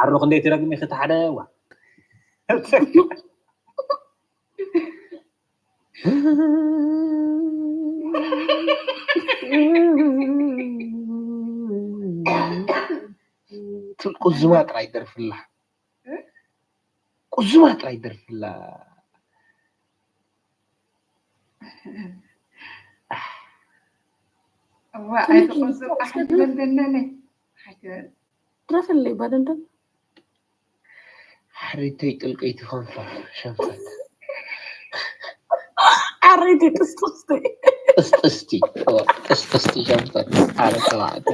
ዓሩ ክንደይ ትረግም ኢኺ ሓደ ዋ። ትል ቁዝማ ጥራይ ደርፍላ። ቁዝማ ጥራይ ደርፍላ። እዋ ኣይትቆዝም ኣሕቲ በል ደንደነይ። ሓቲ በል። ድረፍለይ ባደንደን ሓሪተይ ጥልቀይቲ ኸንፈር ሸንፈት ዓረይቲ ጥስጥስቲ ጥስጥስቲ ጥስጥስቲ ሸንፈት ሓደ ተባዕተ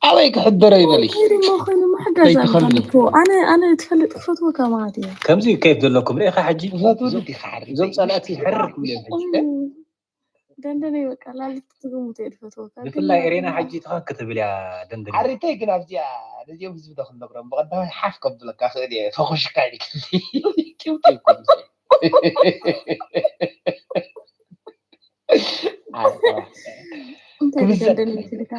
ኣበይ ክሕደረ ይበልሽ ሞ ኮይኑ ምሕጋዝ ኣይትኸልኒ። ኣነ ኣነ ትፈልጥ ክፈትወካ ማለት እዩ። ከምዚ ከይፍ ዘለኩም ርኢኻ ሕጂ ክፈትወ ድኻ ሓሪ እዞም ጸላእቲ ሕርር ክብሉ እዮም ሕጂ። ደንደነይ በቃ ላሊት ክትግምቱ እየ ዝፈትወካ ግን ብፍላይ ኤሬና ሕጂ ትኸክ ትብል እያ ደንደነ። ሓሪተይ ግን ኣብዚኣ ነዚኦም ህዝቢ ዶ ክንነግሮም ብቐዳማይ ሓፍ ከብለካ ክእል እየ ፈኹሽካ ኢልክኒ ጭውጭው እንታይ ክምዘን- ደንደነይ ትልካ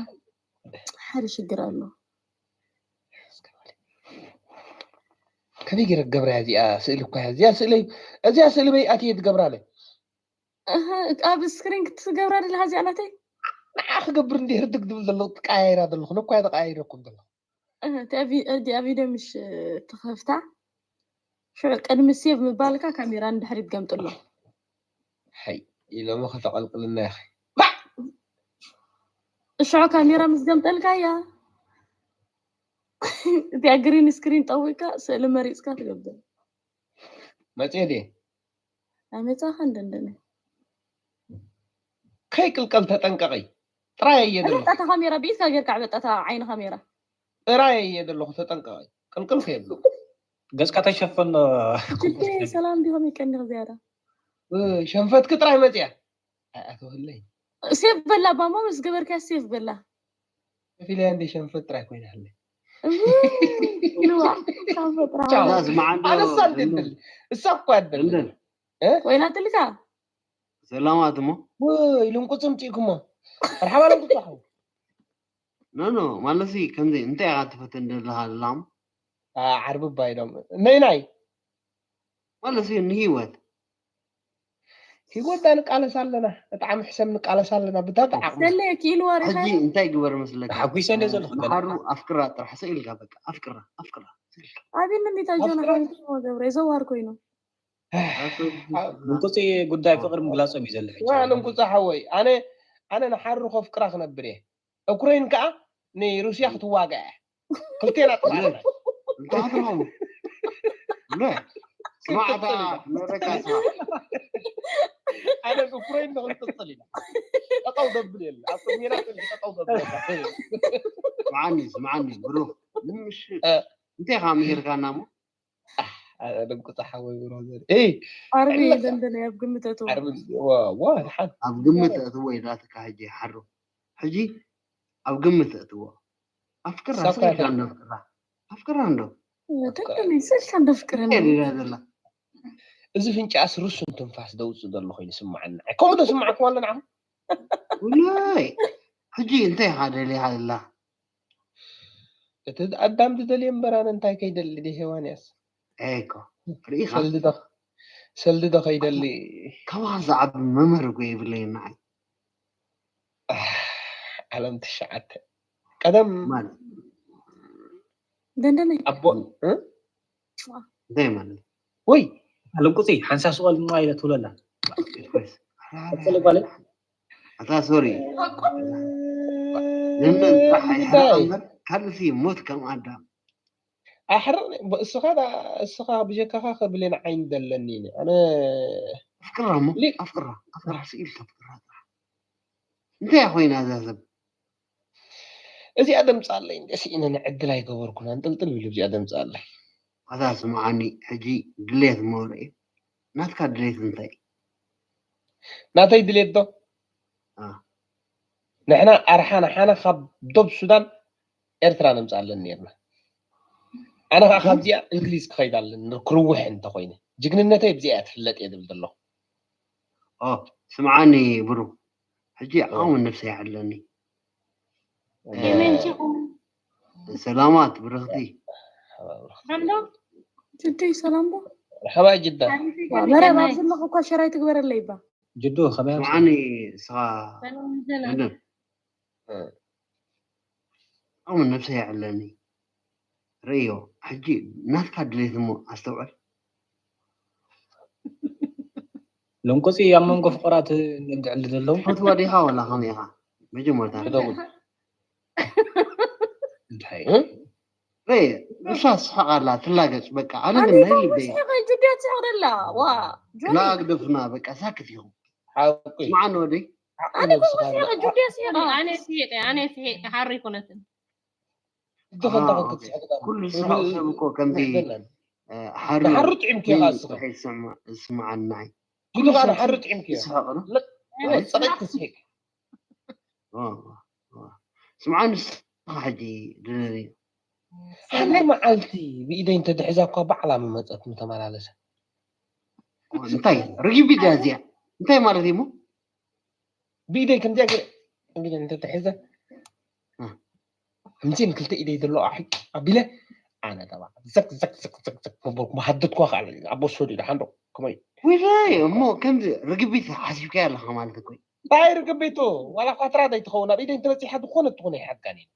ሓደ ሽግር ኣሎ። ከመይ ገይረ ክገብራ እያ እዚኣ ስእሊ እኳ እያ እዚኣ ስእለይ እዚኣ ስእሊ በይ ኣትየ ትገብራለ እህ፣ ኣብ ስክሪን ክትገብራ ደለካ እዚኣ ናተይ ንዓ ክገብር እንዲ ህርድግ ድብል ዘሎ ትቀያይራ ዘለኹ ነኳ ተቀያይረኩም ዘለኹ እህ፣ እቲ ኣቪ- እዚኣ ቪድዮ ምሽ ትኸፍታ ሽዑ ቅድሚ ሴቭ ምባልካ ካሜራ ንድሕሪት ገምጥሎ ሓይ ኢሎሞ ከተቐልቅልና ኢኺ እሽዑ ካሜራ ምስ ገምጠልካ እያ እዚኣ ግሪን ስክሪን ጠዊቅካ ስእሊ መሪፅካ ትገብር መፅየ ድየ ኣይመፃኻን ደንደነ ከይቅልቀል ተጠንቀቂ ጥራይ እየ ዘለኹ በጣታ ካሜራ ብኢድካ ጌርካ ዕበጣታ ዓይኒ ካሜራ ጥራይ እየ ዘለኹ ተጠንቀቂ ቅልቅል ከየብሎ ገጽካ ተሸፈኖ። ችዴ ሰላም ዲኹም ይቀኒኽ ዝያዳ ሸንፈትኪ ጥራይ መፅያ ኣይኣተወለይ ሴፍ በላ ባሞ ምስ ገበርካ ሴፍ በላ ከፊለያ እንደ ሸንፈት ጥራይ ኮይናለይ ኢልዋ ካብ ፈጥራ ቻው። ዛዝ መዓንዶ ኣነሳ እንደል እሳ እኳ እንደል እንደን ኮይና ትልካ ሰላማት እሞ ወይ ልንቁፅ ምፅእኩሞ መርሓባ ልንቁፅ ሓው ኖ ኖ ማለሲ ከምዚ እንታይ ኢኻ ትፈትን ደለኻ ላም ዓርቢ ባይዶም ነይናይ ማለሲ ንህይወት ህይወት ዳ ንቃለስ ኣለና ብጣዕሚ ሕሰም ንቃለስ ኣለና ብጣዕሚ ዓቕሚ ሰለ ክኢልዋ ሪኻ ሕጂ እንታይ ግበር መስለካ ተሓጒሰ እንደ ዘለኹ ገና። ንሓሩ ኣፍቅራ ጥራሕ ስኢልካ በቃ ኣፍቅራ ኣፍቅራ ኣቤን እንዴት ኣጆና ኣፍቅራ- ሓንቲ ገብረ ዘዋር ኮይኑ ምንቁፂ ጉዳይ ፍቅሪ ምግላፆም እዩ ዘሎ ሕጂ። ዋ ልንቁፃ ሓወይ ኣነ ኣነ ንሓሩ ከፍቅራ ክነብር እየ ኡክሬን ከዓ ንሩስያ ክትዋጋ እያ ክልቴና ጥራሕ እንታይ ትረኸቡ ለ ስማዕታ መረካ ስማ ኣነ ኡክሬን ንክንቅፅል ኢና ጠጠው ደብል የለ ኣብ ቅድሜና ፅንሒ ጠጠው ደብል ስምዓኒ ስምዓኒ ብሩክ ምሽ እ። እንታይ ኢኻ ምሂርካና ሞ ኣነ ልንቁፃ ሓወይ ብሮ ዘር እ ዓርቢ ኣይብለካ። ደንደነ ኣብ ግምት ኣትዎ ዓርቢ ዋ ዋ ሓን ኣብ ግምት እትዎ ኢላትካ ሕጂ ሓሩ ሕጂ ኣብ ግምት እትዎ ኣፍቅራ ሳፋ ስኢልካ ኢኻ። እንዶ ኣፍቅራ ኣፍቅራ እንዶ ደንደነ ስልካ እንደፍቅረኒ እንታይ ኢላ ዘላ እዚ ፍንጫስ ርሱን ትንፋስ ደውፅእ ዘሎ ኮይኑ ስማዓኒ ንዓይ ከምኡ ዶ ስማዕኩም ኣሎ ንዓኹም ውላይ ሕጂ እንታይ ኢኻ ደሊኻ ዘላ እቲ ኣዳም ዝደልዮ እምበር ኣነ እንታይ ከይደሊ ድ ሄዋን ያስ ኤኮ ርኢኻ ሰልዲ ዶ ሰልዲ ዶ ከይደሊ ካባኻ ዝዓቢ መምህር እኮ የብለይ ንዓይ ዓለም ትሽዓተ ቀደም ማለት ደንደነ ኣቦ እ? እንታይ ማለት ወይ ልንቁፂ ሓንሳብ ስቆል እማ ኢለ ትብለላ። ኮይስ ቀፅሊ ጓለይ። ኣታ ሶሪ ንምንታይ ጥራሕ ጉዳይ ኣይሓረቐ እምበር ካልእ ሲ ሞት ከም ኣዳም ኣሕርቕ እስኻ ዳ- እስኻ ብጀካኻ ከብሌን ዓይኒ ዘለኒ ኢለ ኣነ ኣፍቅራ እሞ ሊ- ኣፍቅራ ኣፍቅራ ስኢል ተፍቅራ ጥራሕ እንታይ ኮይና እዛ ሰብ እዚኣ ደምፃለይ እንደ ስኢነ ንዕድል ኣይገበርኩን ኣንጥልጥል ቢሉ እዚኣ ደምፃለይ ኣታ ስምዓኒ ሕጂ ድሌት መወረ እዩ ናትካ ድሌት እንታይ እዩ ናተይ ድሌት ዶ አ። ንሕና ኣርሓ ንሓና ካብ ዶብ ሱዳን ኤርትራ ነምፃለን ነርና ኣነ ከዓ ካብዚኣ እንግሊዝ ክኸይድ ኣለኒ ክርውሕ እንተኮይነ ጅግንነተይ ብዚኣ እያ ትፍለጥ እየ ዝብል ዘለኹ ኦ ስምዓኒ ብሩ ሕጂ ዓውን ነብሰይ ይሓለኒ የመንቲኹም ሰላማት ብርኽቲ ሓምዶ ጅዱይ ሰላም ዶ? መርሓባ ጅዳ። መረብ ኣብ ዘለኹ እኳ ሸራይ ትግበረለይ ባ። ጅዱ ከመይ ኣምሲ? ስምዓኒ እስኻ ሰላም ሰላም። ኣነ ነብሰይ የዕለኒ ርእዮ። ሕጂ ናትካ ድሌት እሞ ኣስተውዕል። ሎምቆፂ ኣብ መንጎ ፍቁራት እንድዕሊ ዘለዉ ፈትዋ ዲኻ ወላ ከመይ ኢኻ? መጀመርታ ክደውል እንታይ? ርእየ እሳ ስሕቕ ኣላ ትላገጽ በቃ። ኣነ ግን ናይ ልበይ ስሕቕ ጅድያ ትስሕቕ ደላ ዋ ጆኒ ላግደፍና በቃ ሳክት ኢኹም። ሓቂ ስምዓኒ ወደይ ኣነ እኮ ስሕቕ ጅድያ ስሕቕ ኣነ ስሒቀ ኣነ ስሒቀ ሓሪ ኣይኮነትን። እድኸ እንዳ ክትስሕቕ ኩሉ ዝስሕቕ ሰብ እኮ ከምዚ ሓሩ ንሓሩ ጥዒምኪ ኢኻ እስኻ። ስምዓኒ ንዓይ ጅዱ ከዓ ንሓሩ ጥዒምኪ ኢኻ። ዝስሕቕ ዶ? ጸቂጥኪ ስሒቅ ስምዓኒ ንስኻ ሕጂ ድነሪ ሓንቲ መዓልቲ ብኢደይ እንተድሕዛ እኳ ባዕላ ምመፀት ምተመላለሰ እንታይ ርግቢት እያ እዚኣ እንታይ ማለት እዩ እሞ ብኢደይ ከምዚኣ ገ እንግዲህ እንተተሒዘ እ። ከምዚን ክልተ ኢደይ ዘለዎ ኣሒ ኣቢለ ኣነ ተባ ዘቅ ዘቅ ዘቅ ዘቅ ዘቅ ነበርኩ መሃደትኳ ከዓ ኣብ ወሰዱ ኢለ ሓንዶ ከመይ ወይለይ እሞ ከምዚ ርግቢት ሓሲብካ ኣለካ ማለት እኮ እዩ። እንታይ ርግቢቱ ዋላ ኳትራ ዘይትኸውን ኣብ ኢደይ እንተበፂሓ ዝኾነ ትኾነ ይሓትካን እዩ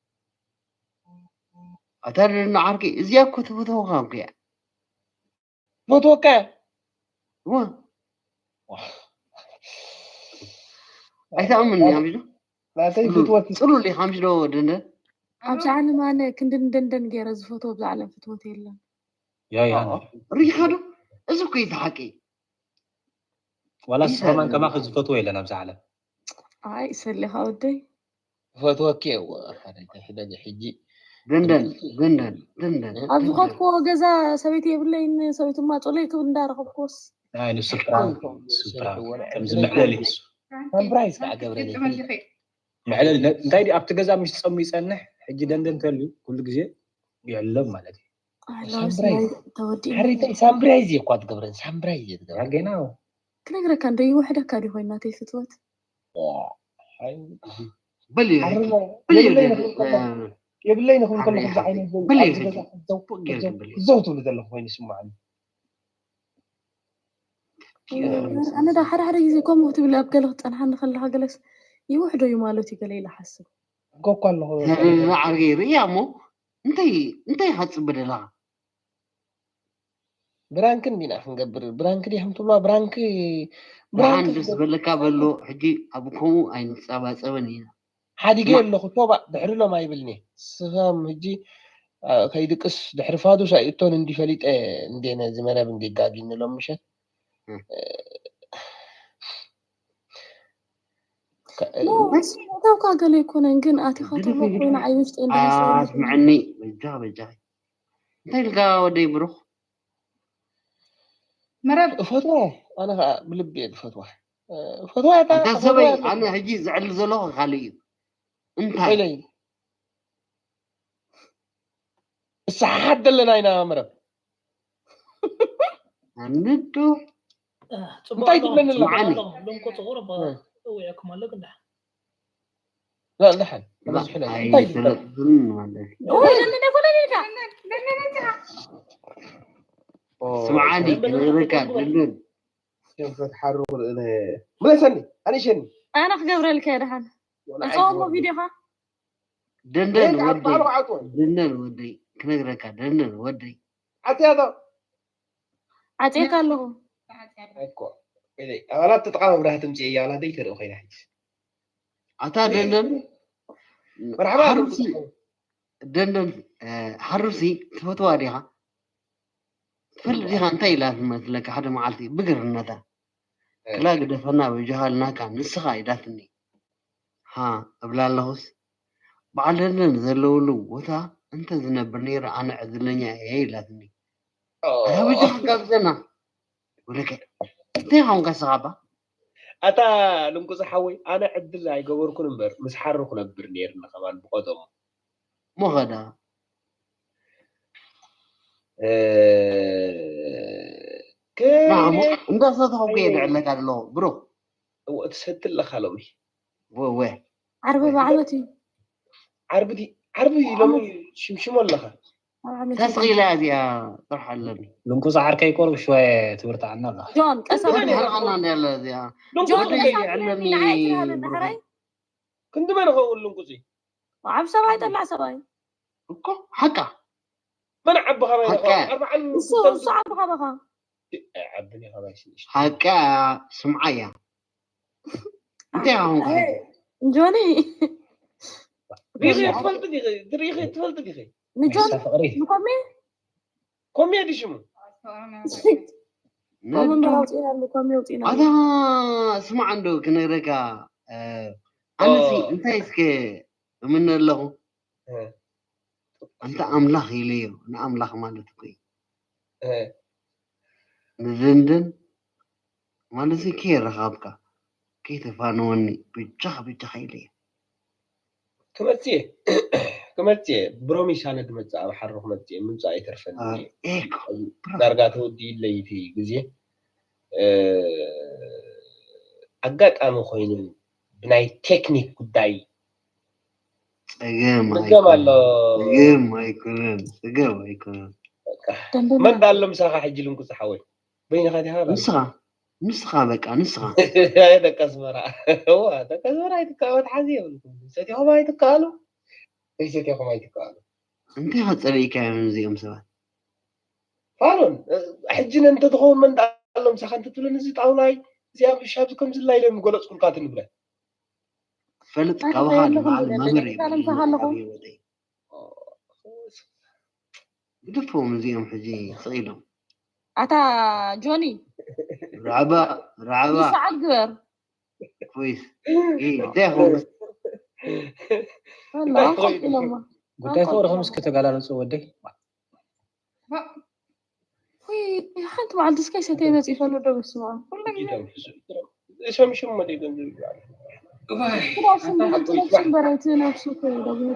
ኣታ ደና ዓርኪ እዚኣ እኮ ትፈተውካ እኮ እያ ፈትወካ እዋ ኣይተኣምን ሓምሽ ዶ ናተይ ፍትወት ፅሉል እዩ ሓምሽ ዶ ደንደ ኣብዚ ዓለም ኣነ ክንድን ደንደን ገይረ ዝፈትዎ ኣብዚ ዓለም ፍትወት የለን። ያያ ርኢኻ ዶ እዚ እኮ እዩ እቲ ሓቂ ዋላ ስኸማን ከማኸ ዝፈትዎ የለን ኣብዚ ዓለም። ኣይ ሰሊኻ ወደይ ፈትወኪ እወ ሓደ ሕጂ ደንደን ደንደን ደንደን ኣብ ዝኸድክዎ ገዛ ሰበይቲ የብለይን ሰበይቲ ማፁለይ ክብል እንዳረኸብክዎስ ኣይ ንሱ ፕራንክ ንሱ ፕራንክ ከምዚ መዕለሊ ንሱ ሳምፕራይዝ ክትጥመልኺ መዕለሊ ነ- እንታይ ድዩ ኣብቲ ገዛ ምስ ጸሙ ይጸንሕ ሕጂ ደንደን ተልዩ ኩሉ ግዜ ይዕለብ ማለት እዩ። ሳምፕራይዝ ተወዲኡ ሓሪተይ ሳምፕራይዝ እየ እኳ ትገብረን ሳምፕራይዝ እየ ትገብረን ገና ክነግረካ እንዶ ይውሕደካ ድዩ ኮይና ተይ ፍትወት በል የብለይ ንክብል ከሎ የብለይ ንክብል ከሎ ከምዚ ዓይነት ዘው- ኣብዚ ገዛ ክትዘው- ክትዘው- ክትዘው ትብሉ ዘለኹ ኮይኑ ይስማዓኒ ኣነ ዳ ሓደ ሓደ ግዜ ከምኡ ክትብል ኣብ ገለ ክትፀንሓኒ ከለካ ገለስ ይውሕዶ እዩ ማለት እዩ ገለ ኢለ ሓስብ ጎኳ ኣለኹ ዓርገ ርእያ እሞ እንታይ እንታይ ኢካ ትፅበ ደለካ ብራንክን ዲና ክንገብር ብራንክ ዲ ከም ትብልዋ ብራንክ ብርሃን ደስ ዝበለካ በሎ ሕጂ ኣብ ከምኡ ኣይንፀባፀበን ኢና ሓዲገ ኣለኹ ቶባ ድሕሪ ሎም ኣይብልኒ ስኸም ሕጂ ከይድቅስ ድሕሪ ፋዱስ ኣይእቶን እንዲ ፈሊጠ እንዴ ነዚ መረብ እንዲ ጋጊኒ ሎም ምሸት ምእታውካ ገለ ኣይኮነን ግን ኣቲኻ ተሎ ኮይና ዓይ ውሽጢ ኣስምዐኒ በጃ በጃ እንታይ ኢልካ ወደይ ብሩክ መረብ እፈትዋ ኣነ ከዓ ብልቢ እየ ዝፈትዋ እፈትዋ እታ እንታ ሰበይ ኣነ ሕጂ ዝዕል ዘለኹ ካልእ እዩ እንታይ ኢለይ ንስሓሓት ዘለና ኢና መረብ ኣንዶ እንታይ ትብለኒ ኣለኻ ስምዓኒ ሎምኮ ፅቑር እባ እውዕኩም ኣሎ ግን ደሓን ላ ደሓን ተበዝሑ ለ እንታይ ትብለኒ ኣይፈልጥን ማለት እዩ ስምዓኒ ክነግረካ ደለን ሽንፈት ሓሩ ክርእነ ምለሰኒ ኣኒሸኒ ኣነ ክገብረልካ እየ ደሓን እፀወሞ ቪዲዮኻ ደንደን ይሄ ወደይ ዓባሉ ዓጥወን ደንደን ወደይ ክነግረካ ደንደን ወደይ ዓጥያቶ ዓፅየካ ኣለኹ እኮ ኢለይ ኣባላት ተጠቃ መብራህቲ ምፅእ እያ ኣላ ደይ ተርኢ ኮይና ሕጂ ኣታ ደንደን መርሓባ ሓሩሲ ደንደን እ፣ ሓሩሲ ትፈትዋ ዲኻ ትፈልጥ ዲኻ እንታይ ኢላ ትመስለካ ሓደ መዓልቲ ብግርነታ ክላ ግደፈና በጃኻ ልናካ ንስኻ ኢዳትኒ ሃ እብላ ኣለኹስ በዓል ደንደን ዘለውሉ ቦታ እንተ ዝነብር ነይረ ኣነ ዕድለኛ እየ ኢላትኒ ኣታ በጃኻ ጋብዘና ወለከ እንታይ ኾንካ ስኻ እባ ኣታ ልምቁ ዝሓወይ ኣነ ዕድል ኣይገበርኩን እምበር ምስ ሓሩ ክነብር ነይርኒ ከማን ብቆደሙ ሞኸዳ እ፣ ናሙ ከመይ እንዳሰተኸኩ እየ ድዕለካ ኣለኹ ብሮ እዎ ትሰቲ ኣለኻ ሎሚ ወወ ዓርቢ ብዓመት እዩ ዓርቢ ዲ- ዓርቢ ሎሚ ሽምሽሞ ኣለኻ ኣብ ዓመት ተስቒላ እዚኣ ጥራሕ ኣለኒ። ልንቁ ፃዕር ከይቆርብ ሽወ ትብርታዓና ኣላ። ጆን ቀሰባ ትሕርቐና እንዲ ኣለ እዚኣ። ጆን ወደይ ቀሰባ ይዕለኒ ንዓይ ትሃለ ብሩኸይ። ዳሕራይ ክንዲ መን ኸውን ልንቁፂ? ዓብ ሰብኣይ ጠላዕ ሰብኣይ እኮ ሓቃ መን ዓቢ ካባይ ሓቃ። ኣርባዓን እሱ እሱ ዓብ ካባኻ ዓብን ካባይ ሽንሽ ሓቃ ስምዓያ። እንታይ ኸውን ከ? ጆኒ ሪኺ ትፈልጥ ዲኺ ሪኺ ትፈልጥ ዲኺ ንጆን ንሳ ፍቕሪ ንኮሜ ኮሜዲ ሽሙ ኮሜ ምራውፂ ያሉ ኮሜ ውፂና ኣታ ስማዕ እንዶ ክነግረካ እ፣ ኣነሲ እንታይ እስከ እምነ ኣለኹ እ፣ ኣንተ ኣምላኽ ኢለዮ ንኣምላኽ ማለት እኮ እዩ እ፣ ንድንድን ማለት ከየረኻብካ ከይተፋንወኒ ብጃኻ ብጃኻ ኢለዮ ክመፅእ እየ ክመፅእ እየ ብሮሚስ ኣነ ድመፅእ ኣብ ሓሮ ክመፅእ እየ ምምፃእ ኣይተርፈኒ ኤኮ ዳርጋ ተወዲኡ ለይቲ ግዜ እ፣ ኣጋጣሚ ኮይኑ ብናይ ቴክኒክ ጉዳይ ጸገም ጸገም ኣሎ ጸገም ኣይኮነን ጸገም ኣይኮነን መን ዳሎ ምሳኻ ሕጂ ልንቁ ፀሓወይ በይንኻ ዲኻ ንስኻ ንስኻ በቃ ንስኻ ደቂ ኣስመራ እዋ ደቂ ኣስመራ ኣይትከኣሉ ሓዚ የብልኩም ሰቲኹም ኣይትከኣሉ ዘይሰቲኹም ኣይትከኣሉ እንታይ ከጸሪእካ እዮም እዚኦም ሰባት ፋሎን ሕጂ ነንተ ትኸውን መን ዳሎ ምሳኻ እንተ ትብለኒ እዚ ጣውላይ እዚኣ ምሻብ ከምዚ ላ ኢለ ምገለፅኩልካ ትንብረ ፈልጥ ኣነ ካብኻ ከየለኹ ንባዕል ዝብል መምህር ቃል ምሳኻ ኣለኹ። ግደፎም እዚኦም ሕጂ ስቕ ኢሎም ኣታ ጆኒ ራዕባ ራዕባ ንስዓት ግበር ኮይስ እንታይ ኾንስ ወላ ኮፍ ኢሎማ ጉዳይ ፍቕርኹም እስኪ ተጋላልፁ ወደይ ወይ ሓንቲ መዓልቲ እስከ ሰተይ መፂ ፈሉ ዶ በስማ ሸምሽም መደ ገንዘብ ይበሃል ክዳሽም በረይቲ ነብሱ ከይደግሞ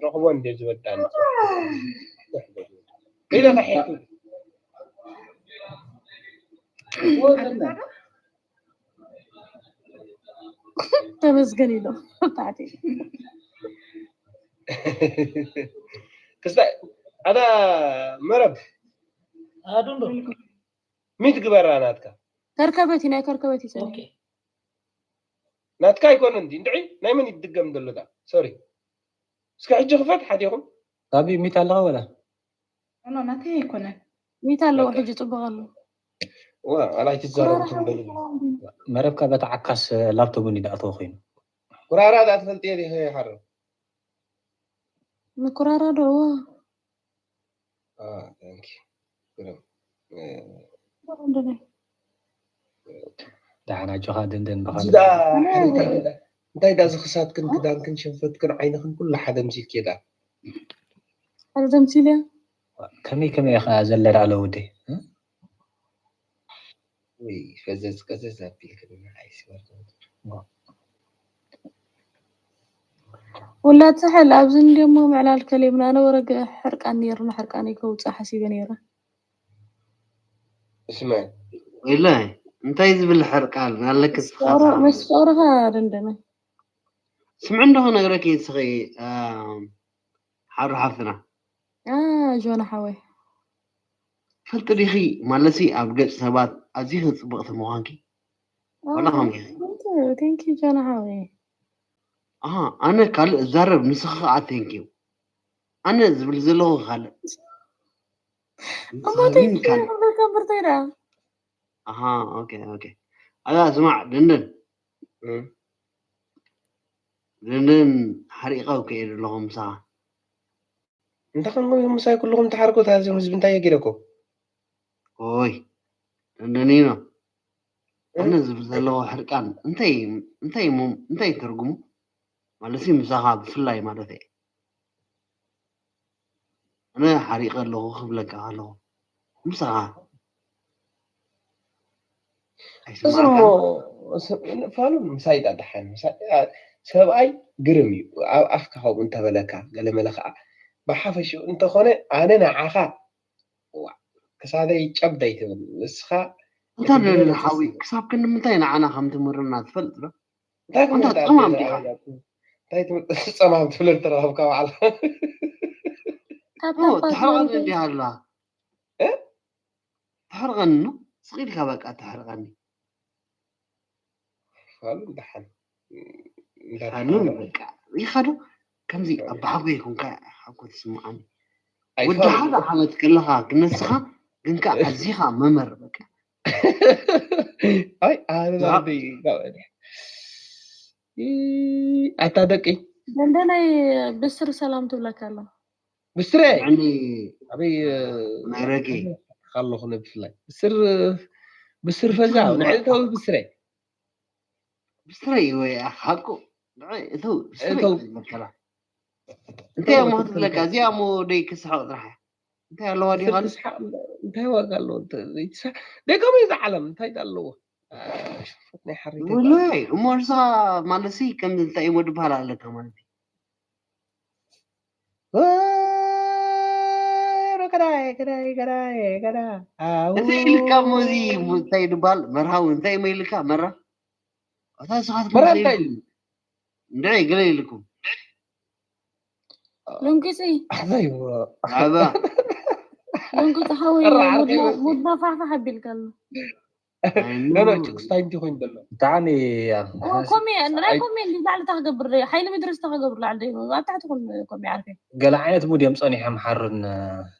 ረኽቦ እንደ ዝወዳኒ ኢለ ከሒቱ ተመስገን ኢሎ ታዕቲ ክስታይ ኣታ መረብ ኣዱንዶ ሚት ግበራ ናትካ ከርከበት እዩ ናይ ከርከበት እዩ ጸኒሑ። ናትካ ኣይኮነን እንዲ እንድዒ ናይ መን ይድገም ዘሎ ዳ ሶሪ እስከ ሕጂ ክፈት ሓዲኹም ባቢ ሚት ኣለኸ ወላ ኖ ናተይ ኣይኮነን ሚት ኣለዎ ሕጂ ጽቡቕ ኣሎ። ዋ ኣላይ ትዛረቡ ትንበሉ መረብካ በታ ዓካስ ላፕቶፕ እንዲ ዳእተወ ኮይኑ ኩራራ ዳ ትፈልጥ እየ ዲኸ ይሓርም ምኩራራ ዶ Ah, thank you. Good. እንደነ ደሓን ኣጆኻ ደንደን እዚ ብኻልእ ዳ እንታይ ዳ ዝኽሳትክን ክዳንክን ሽንፈትክን ዓይንኽን ኩሉ ሓደ ምሲልክ ዳ ሓደ ደምሲልያ ከመይ ከመይ ኢኻ ዘለዳ ኣሎ ወደይ እ? ወይ ፈዘዝ ቀዘዝ ኣቢልክን ኣይስበር ውላድ ሳሕል ኣብዚ እንዲሞ ምዕላል ከሌብና ነበረ ገ- ሕርቃን ነይርና ሕርቃን ከውፅእ ሓሲበ ነይረ እስመ ኢለ እንታይ ዝብል ሕርቃን ኣለክ ፍቕሪ- ምስ ፍቕርኻ ደንደነ ስምዕ እንደኹ ነግረኪ ንስኺ ሓሩ ሓፍትና አ፣ ጆና ሓወይ ፈልጢ ዲኺ ማለትሲ ኣብ ገጽ ሰባት ኣዚኺ ጽብቕቲ ምዃንኪ ዋላ ከምኡ ኢኺ ቴንኪ ጆና ሓወይ ኣሃ ኣነ ካልእ እዛረብ ንስኺ ከዓ ቴንኪዩ ኣነ ዝብል ዘለኹ ካልእ እሞ ቴንኪ ይብለካ እምበር እንታይ ደኣ ኣሃ ኦኬ ኦኬ ኣዛ ስማዕ ድንድን ድንድን ሓሪቐ ከይድ ኣለኹ ምሳኻ እንታይ ከምኡ ምሳይ ኩልኹም ተሓርቁ ታዚም ህዝቢ እንታይ የጊደኩም ኦይ ደንደኒኖ ኣነ ዝብል ዘለኹ ሕርቃን እንታይ እንታይ እሞ እንታይ ትርጉሙ ማለት ምሳኻ ብፍላይ ማለት እየ ኣነ ሓሪቀ ኣለኹ ክብለካ ኣለኹ ምሳኻ እዞሞ ፋሉን ምሳይ ዳድሓን ሰብኣይ ግርም እዩ ኣብ ኣፍካ ከምኡ እንተበለካ ገለመለ ከዓ ብሓፈሽኡ እንተኾነ ኣነ ንዓኻ ክሳደይ ጨብ ደይትብል ንስኻ እንታይ ደለለ ሓዊ ክሳብ ክንዲ ምንታይ ንዓና ከም ትምህርና ትፈልጥ ዶ እንታይ ኣንታ ክምህር ጸማም ኣለ? ዲኻ? እንታይ ትምህር ጸማም ትብለል ተረኸብካ ባዕላ ታፕታፓት ትሕርቐኒ እንዲያ ኣላ። ትሕርቐኒ ኖ ስቕ ኢልካ በቃ ትሕርቐኒ። ፋሉ ደሓን ፋሉ በቃ ሪኢኻ ዶ ከምዚ ኣብ ብሓጎ ይኹንካ ሓጎ ትስምዓኒ። ወዲ ሓደ ዓመት ከለኻ ክነስኻ ግን ከኣ ኣዚኻ መመር በቃ ኣይ ኣነ ኣታ ደቂ ደንደናይ ብስር ሰላም ትብለካ ኣላ። ብስረ ያኒ ኣበይ ናይ ረጌ ኣለኹ ብፍላይ ብስር ብስር ፈዛ ንዕእታዊ ብስረ ብስረይ ወይ ሓቁ ንዐይ እተው ብስረይ እተው። መከራ እንታይ እሞ ክትብለካ እዚኣ እሞ ደይ ክስሓቕ ጥራሕ እያ እንታይ ኣለዋ ዲኻ ትስሓቕ እንታይ ዋጋ ኣለዎ ደቀመ እዚ ዓለም እንታይ ዳ ኣለዎ ሽፈት ናይ ሓሪት ወላይ እሞ ንስኻ ማለት ሲ ከም እንታይ እሞ ድበሃል ኣለካ ማለት እዩ ገዳይ ገዳይ ገዳይ ገዳ እንታይ ኢልካ እሞ እዚ እንታይ ድበሃል መርሃዊ እንታይ እሞ ኢልካ መራ ኣታ ንስኻትኩም መራ ዘይብሉ እንታይ እንድዒ ገለ ኢልኩም ልንቅፂ ኣዘይዎ ዓባ ልንቅፂ ሓወይ ጥራ ዓርከይ ወፂ። ሙድና ፋሕፋሕ ኣቢልካ ኣሎ። ኖ ኖ ጭቅስታይ እንታይ ኮይኑ ዘሎ ብጣዕሚ ኮሜ ናይ ኮሜ እንዲ ላዕሊ ታክገብር ሓይሊ ምድሪ ዝተክገብር ላዕሊ ደይ ኣብ ታሕቲ ኩን ኮሜ ዓርከይ ገለ ዓይነት ሙድ እዮም ፀኒሖም ሓርን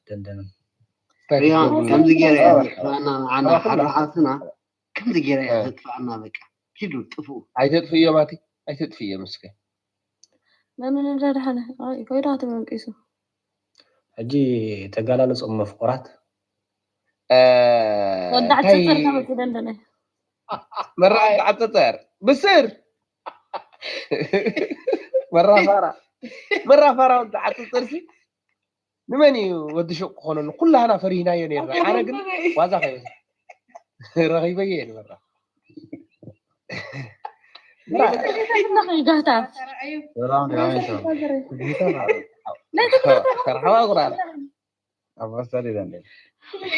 ደንደንን ሪሃን ከምዚ ገይረ እያ ዘጥፍኣና ንዓና ሓራ ሓፍትና ከምዚ ገይረ እያ ዘጥፍኣና በቃ ኪዱ ጥፍኡ ኣይተጥፍእዮ ማቲ ኣይተጥፍእዮ ምስከ መምን እንዳድሓነ ከይዳ ተመንቂሱ ሕጂ ተጋላለፆም መፍቆራት ወዳዕ ጽጽር ከመት ደንደነ መራ ተዓጠጠር ብስር መራ ፋራ መራ ፋራ ተዓጠጠር ሲ ንመን እዩ ወዲ ሹቅ ክኾነሉ ኩላህና ፈሪህናዮ ነርና ኣነ ግን ዋዛ ከይበ ረኺበየ እየ ንመራ ጋህታ ሰላም ዲራሚቶ ከርሓዋ ጉራራ ኣባሳሊ ደንደ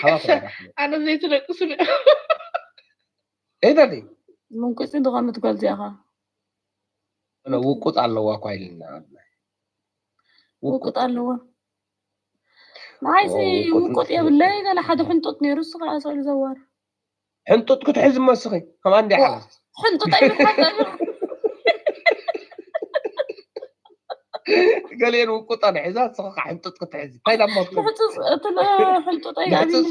ሓዋ ጉራራ ኣነ ዘይትደቅሱ ኤደሊ ምንቁፂ ዝኾነት ጓል እዚኣኻ ውቁጥ ኣለዋ እኳ ኢልና ውቁጥ ኣለዎ ንዓይሲ ውቁጥ የብለይ ገለ ሓደ ሕንጡጥ ነይሩ እሱ ከዓ ሰሉ ዘዋር ሕንጡጥ ክትሕዝ መስኺ ከምኣ እንዲ ሓላ ሕንጡጥ ኣይብልካ ገሊአን ውቁጣ ንሕዛ ንስኻ ከዓ ሕንጡጥ ክትሕዚ እንታይ ዳሞ ሕንጡጥ ኣይኣብልካ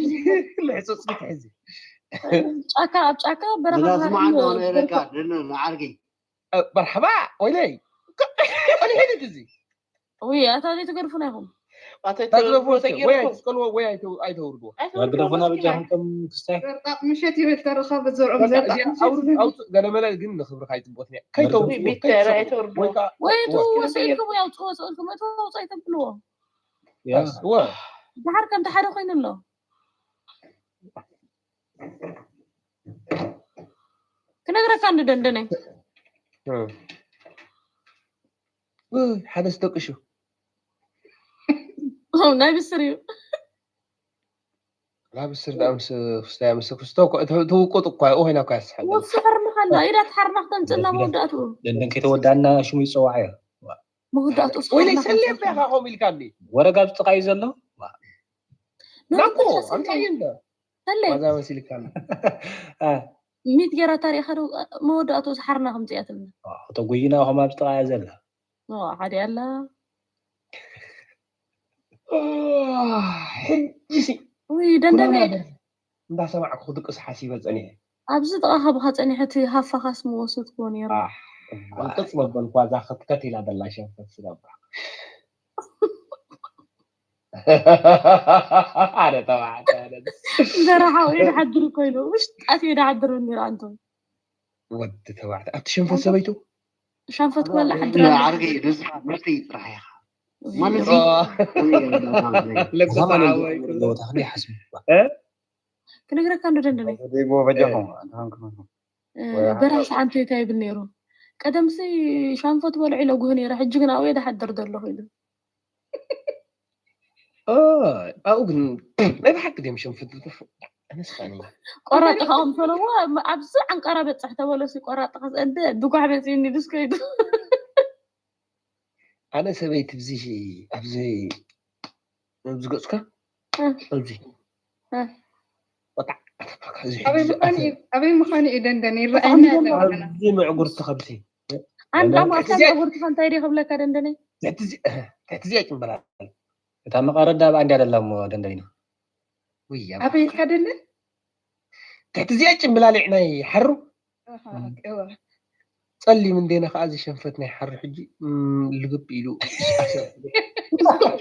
ልሕፁፅ ክትሕዚ ጫካ ኣብ ጫካ በረኻ ዝላስማዕ እንደሆነ ኢለካ ደነ ንዓርገይ መርሓባ ወይለይ ቀሊሕነት እዚ ውይ ኣታ ዘይትገድፉና ኢኹም ታዝለፍዎ እስከ ወይ ኣይትስቀልዎ ወይ ኣይተ- ኣይተውርድዎ መግደፎና ብጃኹም ከም ክስታይ ዘርጣጥ ምሸት ይብል ተረኸ ብዘርኦም በቃ ዘርጣጥ እዚኣ ምሸት ኣውርድ ይብል ኣውፅእ ገለመለ ግን ንክብርካ ኣይፅቡቅት እያ ከይተውርድዎ ቢተር ከይትሰብሩ ኣይተውርድዎ ወይ ከዓ ወይ እቲ እወ ወስኢልኩም ያውፅዎ ስእልኩም እቲ ኣውፃ ኣይተብልዎ እወ ድሓር ከምቲ ሓደ ኮይኑ ኣሎ ክነግረካ እንዲ ደንደነይ እም። ውይ፣ ሓደ ዝተቅሹ ናይ ብስር እዩ ናብ ስር ዳምስ ፍስታይ ምስ ክርስቶ እኮ እተ- ትውቁጥ እኳ ይኡ ኮይና እኳ ያስሓል ወሱ ሕርምኻ ኣሎ ኢዳ ትሓርማ ክተምፅእና መወዳእትኡ ደንደን ከይተወዳእና ሽሙ ይፀዋዕ እዮ መወዳእትኡ ወይለይ ሰሌ ቢኻ ከምኡ ኢልካኒ ወረጋ ብጥቃ እዩ ዘሎ ናኮ ኣምፃየ እንደ ሰሌ ዋዛ መሲልካኒ አ፣ ሚት ገይራ ታሪኻ ዶ መወዳእትኡ ዝሓርና ከምፅእያ ትብልና ተጎይና ከም ኣብ ጥቃ እያ ዘላ ኦ፣ ሓደ ኣላ ሕጂሲ ውይ ደንደነ እንዳሰማዕኩ ክድቅስ ሓሲበ ፀኒሐ ኣብዚ ጥቃ ካብኻ ፀኒሐ እቲ ሃፋኻስ ምወሰድክዎ ነይሩ ኣሕ፣ ቅፅ መበልኳ እዛ ክትከት ኢላ ዘላ ሸንፈት ስጋባ ኣነ ተባዕተ ዘረሓው የድሓድር ኮይኑ ውሽጣት የድሓድር ነይሩ ኣንቶም ወዲ ተባዕተ ኣብቲ ሸንፈት ሰበይቱ ሻንፈት ክበልዕ ሓድር ዓርገይ ደስኻ ምርተይ ጥራሕ ኢኻ ማለት ዚ ልቅሳወይ ለውታ ክንደይ ሓስቡ ክነግረካ እንዶ ደንደነ ደይቦ በጃኹም ኣንታንኩም በራሕ ሰዓንቶ እንታይ ይብል ነይሩ ቀደምሲ ሻንፈት በልዑ ኢለ ጉህ ነይረ ሕጂ ግን ኣብኡ የድሓድር ዘለኹ ኢሉ ኣብኡ ግን ናይ ብሓቂ ድም ሸንፈት ኣነስፋኒ ቆራጥኻ ከምሰለዎ ኣብዚ ዓንቀራ በፅሕ ተበለሲ ቆራጥኻ ዘእደ ድጓሕ በፂኒ ድስከይዱ ኣነ ሰበይቲ ብዚ ኣብዚ ኣብዚ ገጽካ እ። ኣብዚ እ። ወጣ እዚ ኣበይ ሕጂ ምዃኑ እዩ ኣበይ ምዃኑ እዩ ደንደን ይረኣየና ኣሎ። ኣብዚ ምዕጉርቲ ከብሲ ኣንጣማካ እዚኣ- መዕጉርትኻ እንታይ ድዩ ክብለካ ደንደነይ? ትሕቲ እዚ- ትሕቲ እዚኣ ጭምበላል እታ መቐረዳ ብኣንድያ ደላ እሞ ደንደኒና ውያ ኣበይ ኢልካ ደንደን? ትሕቲ እዚኣ ጭምብላሊዕ ናይ ሓሩ ኣሃ፣ እወ። ጸሊም እንዴና ከዓ እዚ ሸንፈት ናይ ሓሩ ሕጂ እም፣ ልግብ ኢሉ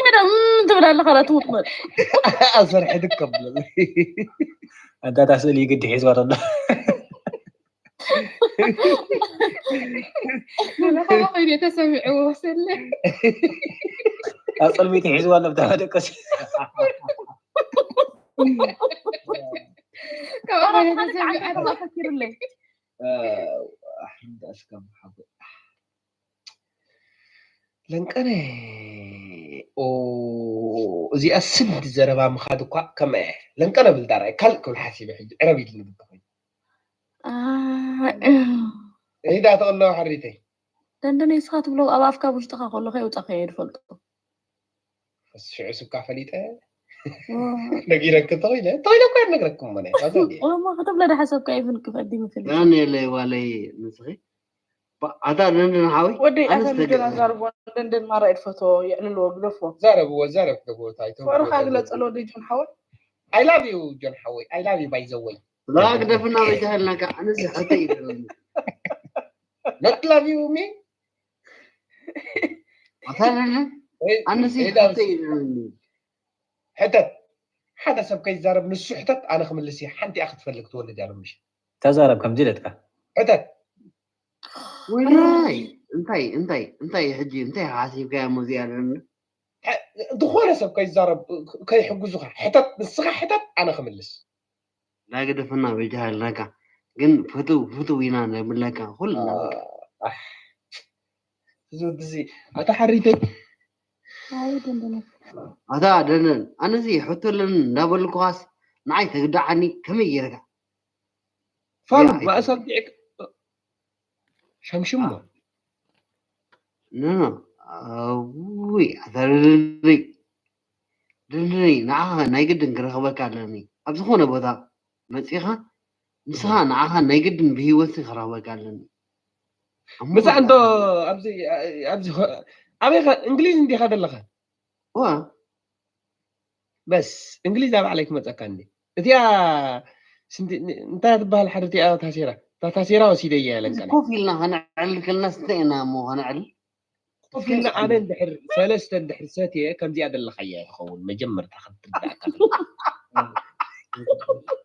ከደ እም ትብል ኣለኻ ዶ ትውጥመጥ? ኣሰርሐ ድከብለ ኣንታ እታ ስእሊ ግዲ ሒዝዋ ተሎ ኣነ ከመ ኮይኑ ተሰሚዕዎ ስለ ኣብ ጸልሚቲ ሒዝዋ ኣሎ ብታ መደቀሲ ካብ ኣነ ተሰሚዐ ፈኪርለይ ለንቀነ ኦ እዚኣ ስድ ዘረባ ምኻድ እኳ ከመ ለንቀነ ብል ዳራይ ካልእ ክብል ሓሲበ ሕጂ ዕረብ ኢልኒ ብትኾይኑ ኣይ፣ ዒዳ ተቐሎ ሓሪተይ ደንደነ ንስኻ ትብሎ ኣብ ኣፍካ ውሽጥኻ ከሎ ከየውፃእካዮ ድፈልጦ ሽዑ ስካ ፈሊጠ ነጊረክ ተኾይነ ተኾይነ እኳ ነግረክም ሞነ እሞ ክትብለ ዳሓሰብካ ይፍን ክፈዲ ምፍል ዳንኤለይ ዋለይ ንስኺ ባ- ኣታ ደንደን ሓወይ ወደይ ኣነስ ኣፈን ተገ- ጆና ዛርቦ ደንደን ማራ ይድፈቶ የዕልልዎ ግደፎ ዘረብዎ ዘረብ ክደግቦ ታይ ፍቅርካ ግለፀሉ ወደይ ጆን ሓወይ I love you ጆን ሓወይ I love you by the way ላ ግደፍና በጃሃልናካ ኣነስ ሕተ ይደለኒ not love you me ኣታ ደንደን ኣነስ ሕተ ይደለኒ ሕተት ሓደ ሰብ ከይዛረብ ንሱ ሕተት ኣነ ክምልስ እየ ሓንቲ እያ ክትፈልግ ትወልድ እያ ሎምሽ ተዛረብ ከምዚ ኢለትካ ሕተት ወይናይ እንታይ እንታይ እንታይ ሕጂ እንታይ ሓሲብካያ ሙዚያ ደንደን ዝኾነ ሰብ ከይዛረብ ከይሕግዙኻ ሕተት ንስኻ ሕተት ኣነ ክምልስ ላግደፈና በጃሃልናካ ግን ፍትው ፍትው ኢና ነብለካ ኩልና እዚ ኣታ ሓሪተይ ኣይ ደንደነ ኣታ ደንደን ኣነዚ ሕቶ ኣለኒ እንዳበልኩኻስ ንዓይ ተግዳዓኒ ከመይ ጌርካ ፋሉ ያ፣ ማእሳብ ዲዕክ ሸምሽሞ ኖ ኖ ውይ ኣታ ደንደነይ ደንደነይ ንዓኻ ናይ ግድን ክረኽበካ ኣለኒ ኣብ ዝኾነ ቦታ መፂኻ ንስኻ ንዓኻ ናይ ግድን ብሂወት ክረኽበካ ኣለኒ ኣብ ምሳ ሞት እንዶ ኣብዚ ኣብዚ ኣበይ እንግሊዝ እንዲኻ ዘለኻ ዋ በስ እንግሊዝ ኣብ ዓለይ ክመፀካ እንዲ እቲኣ ስንቲ- እንታይ ትበሃል ሓደ እቲኣ ታሴራ እታ ታሴራ ወሲደያ እዚ ለንቀነ ኮፍ ኢልና ከነዕል ከልና ስንተ ኢና እሞ ከነዕል ኮፍ ኢልና ኣነ እንድሕር ሰለስተ እንድሕር ሰትየ ከምዚኣ ዘለኻያ ይኸውን መጀመርታ ክትርዳእካ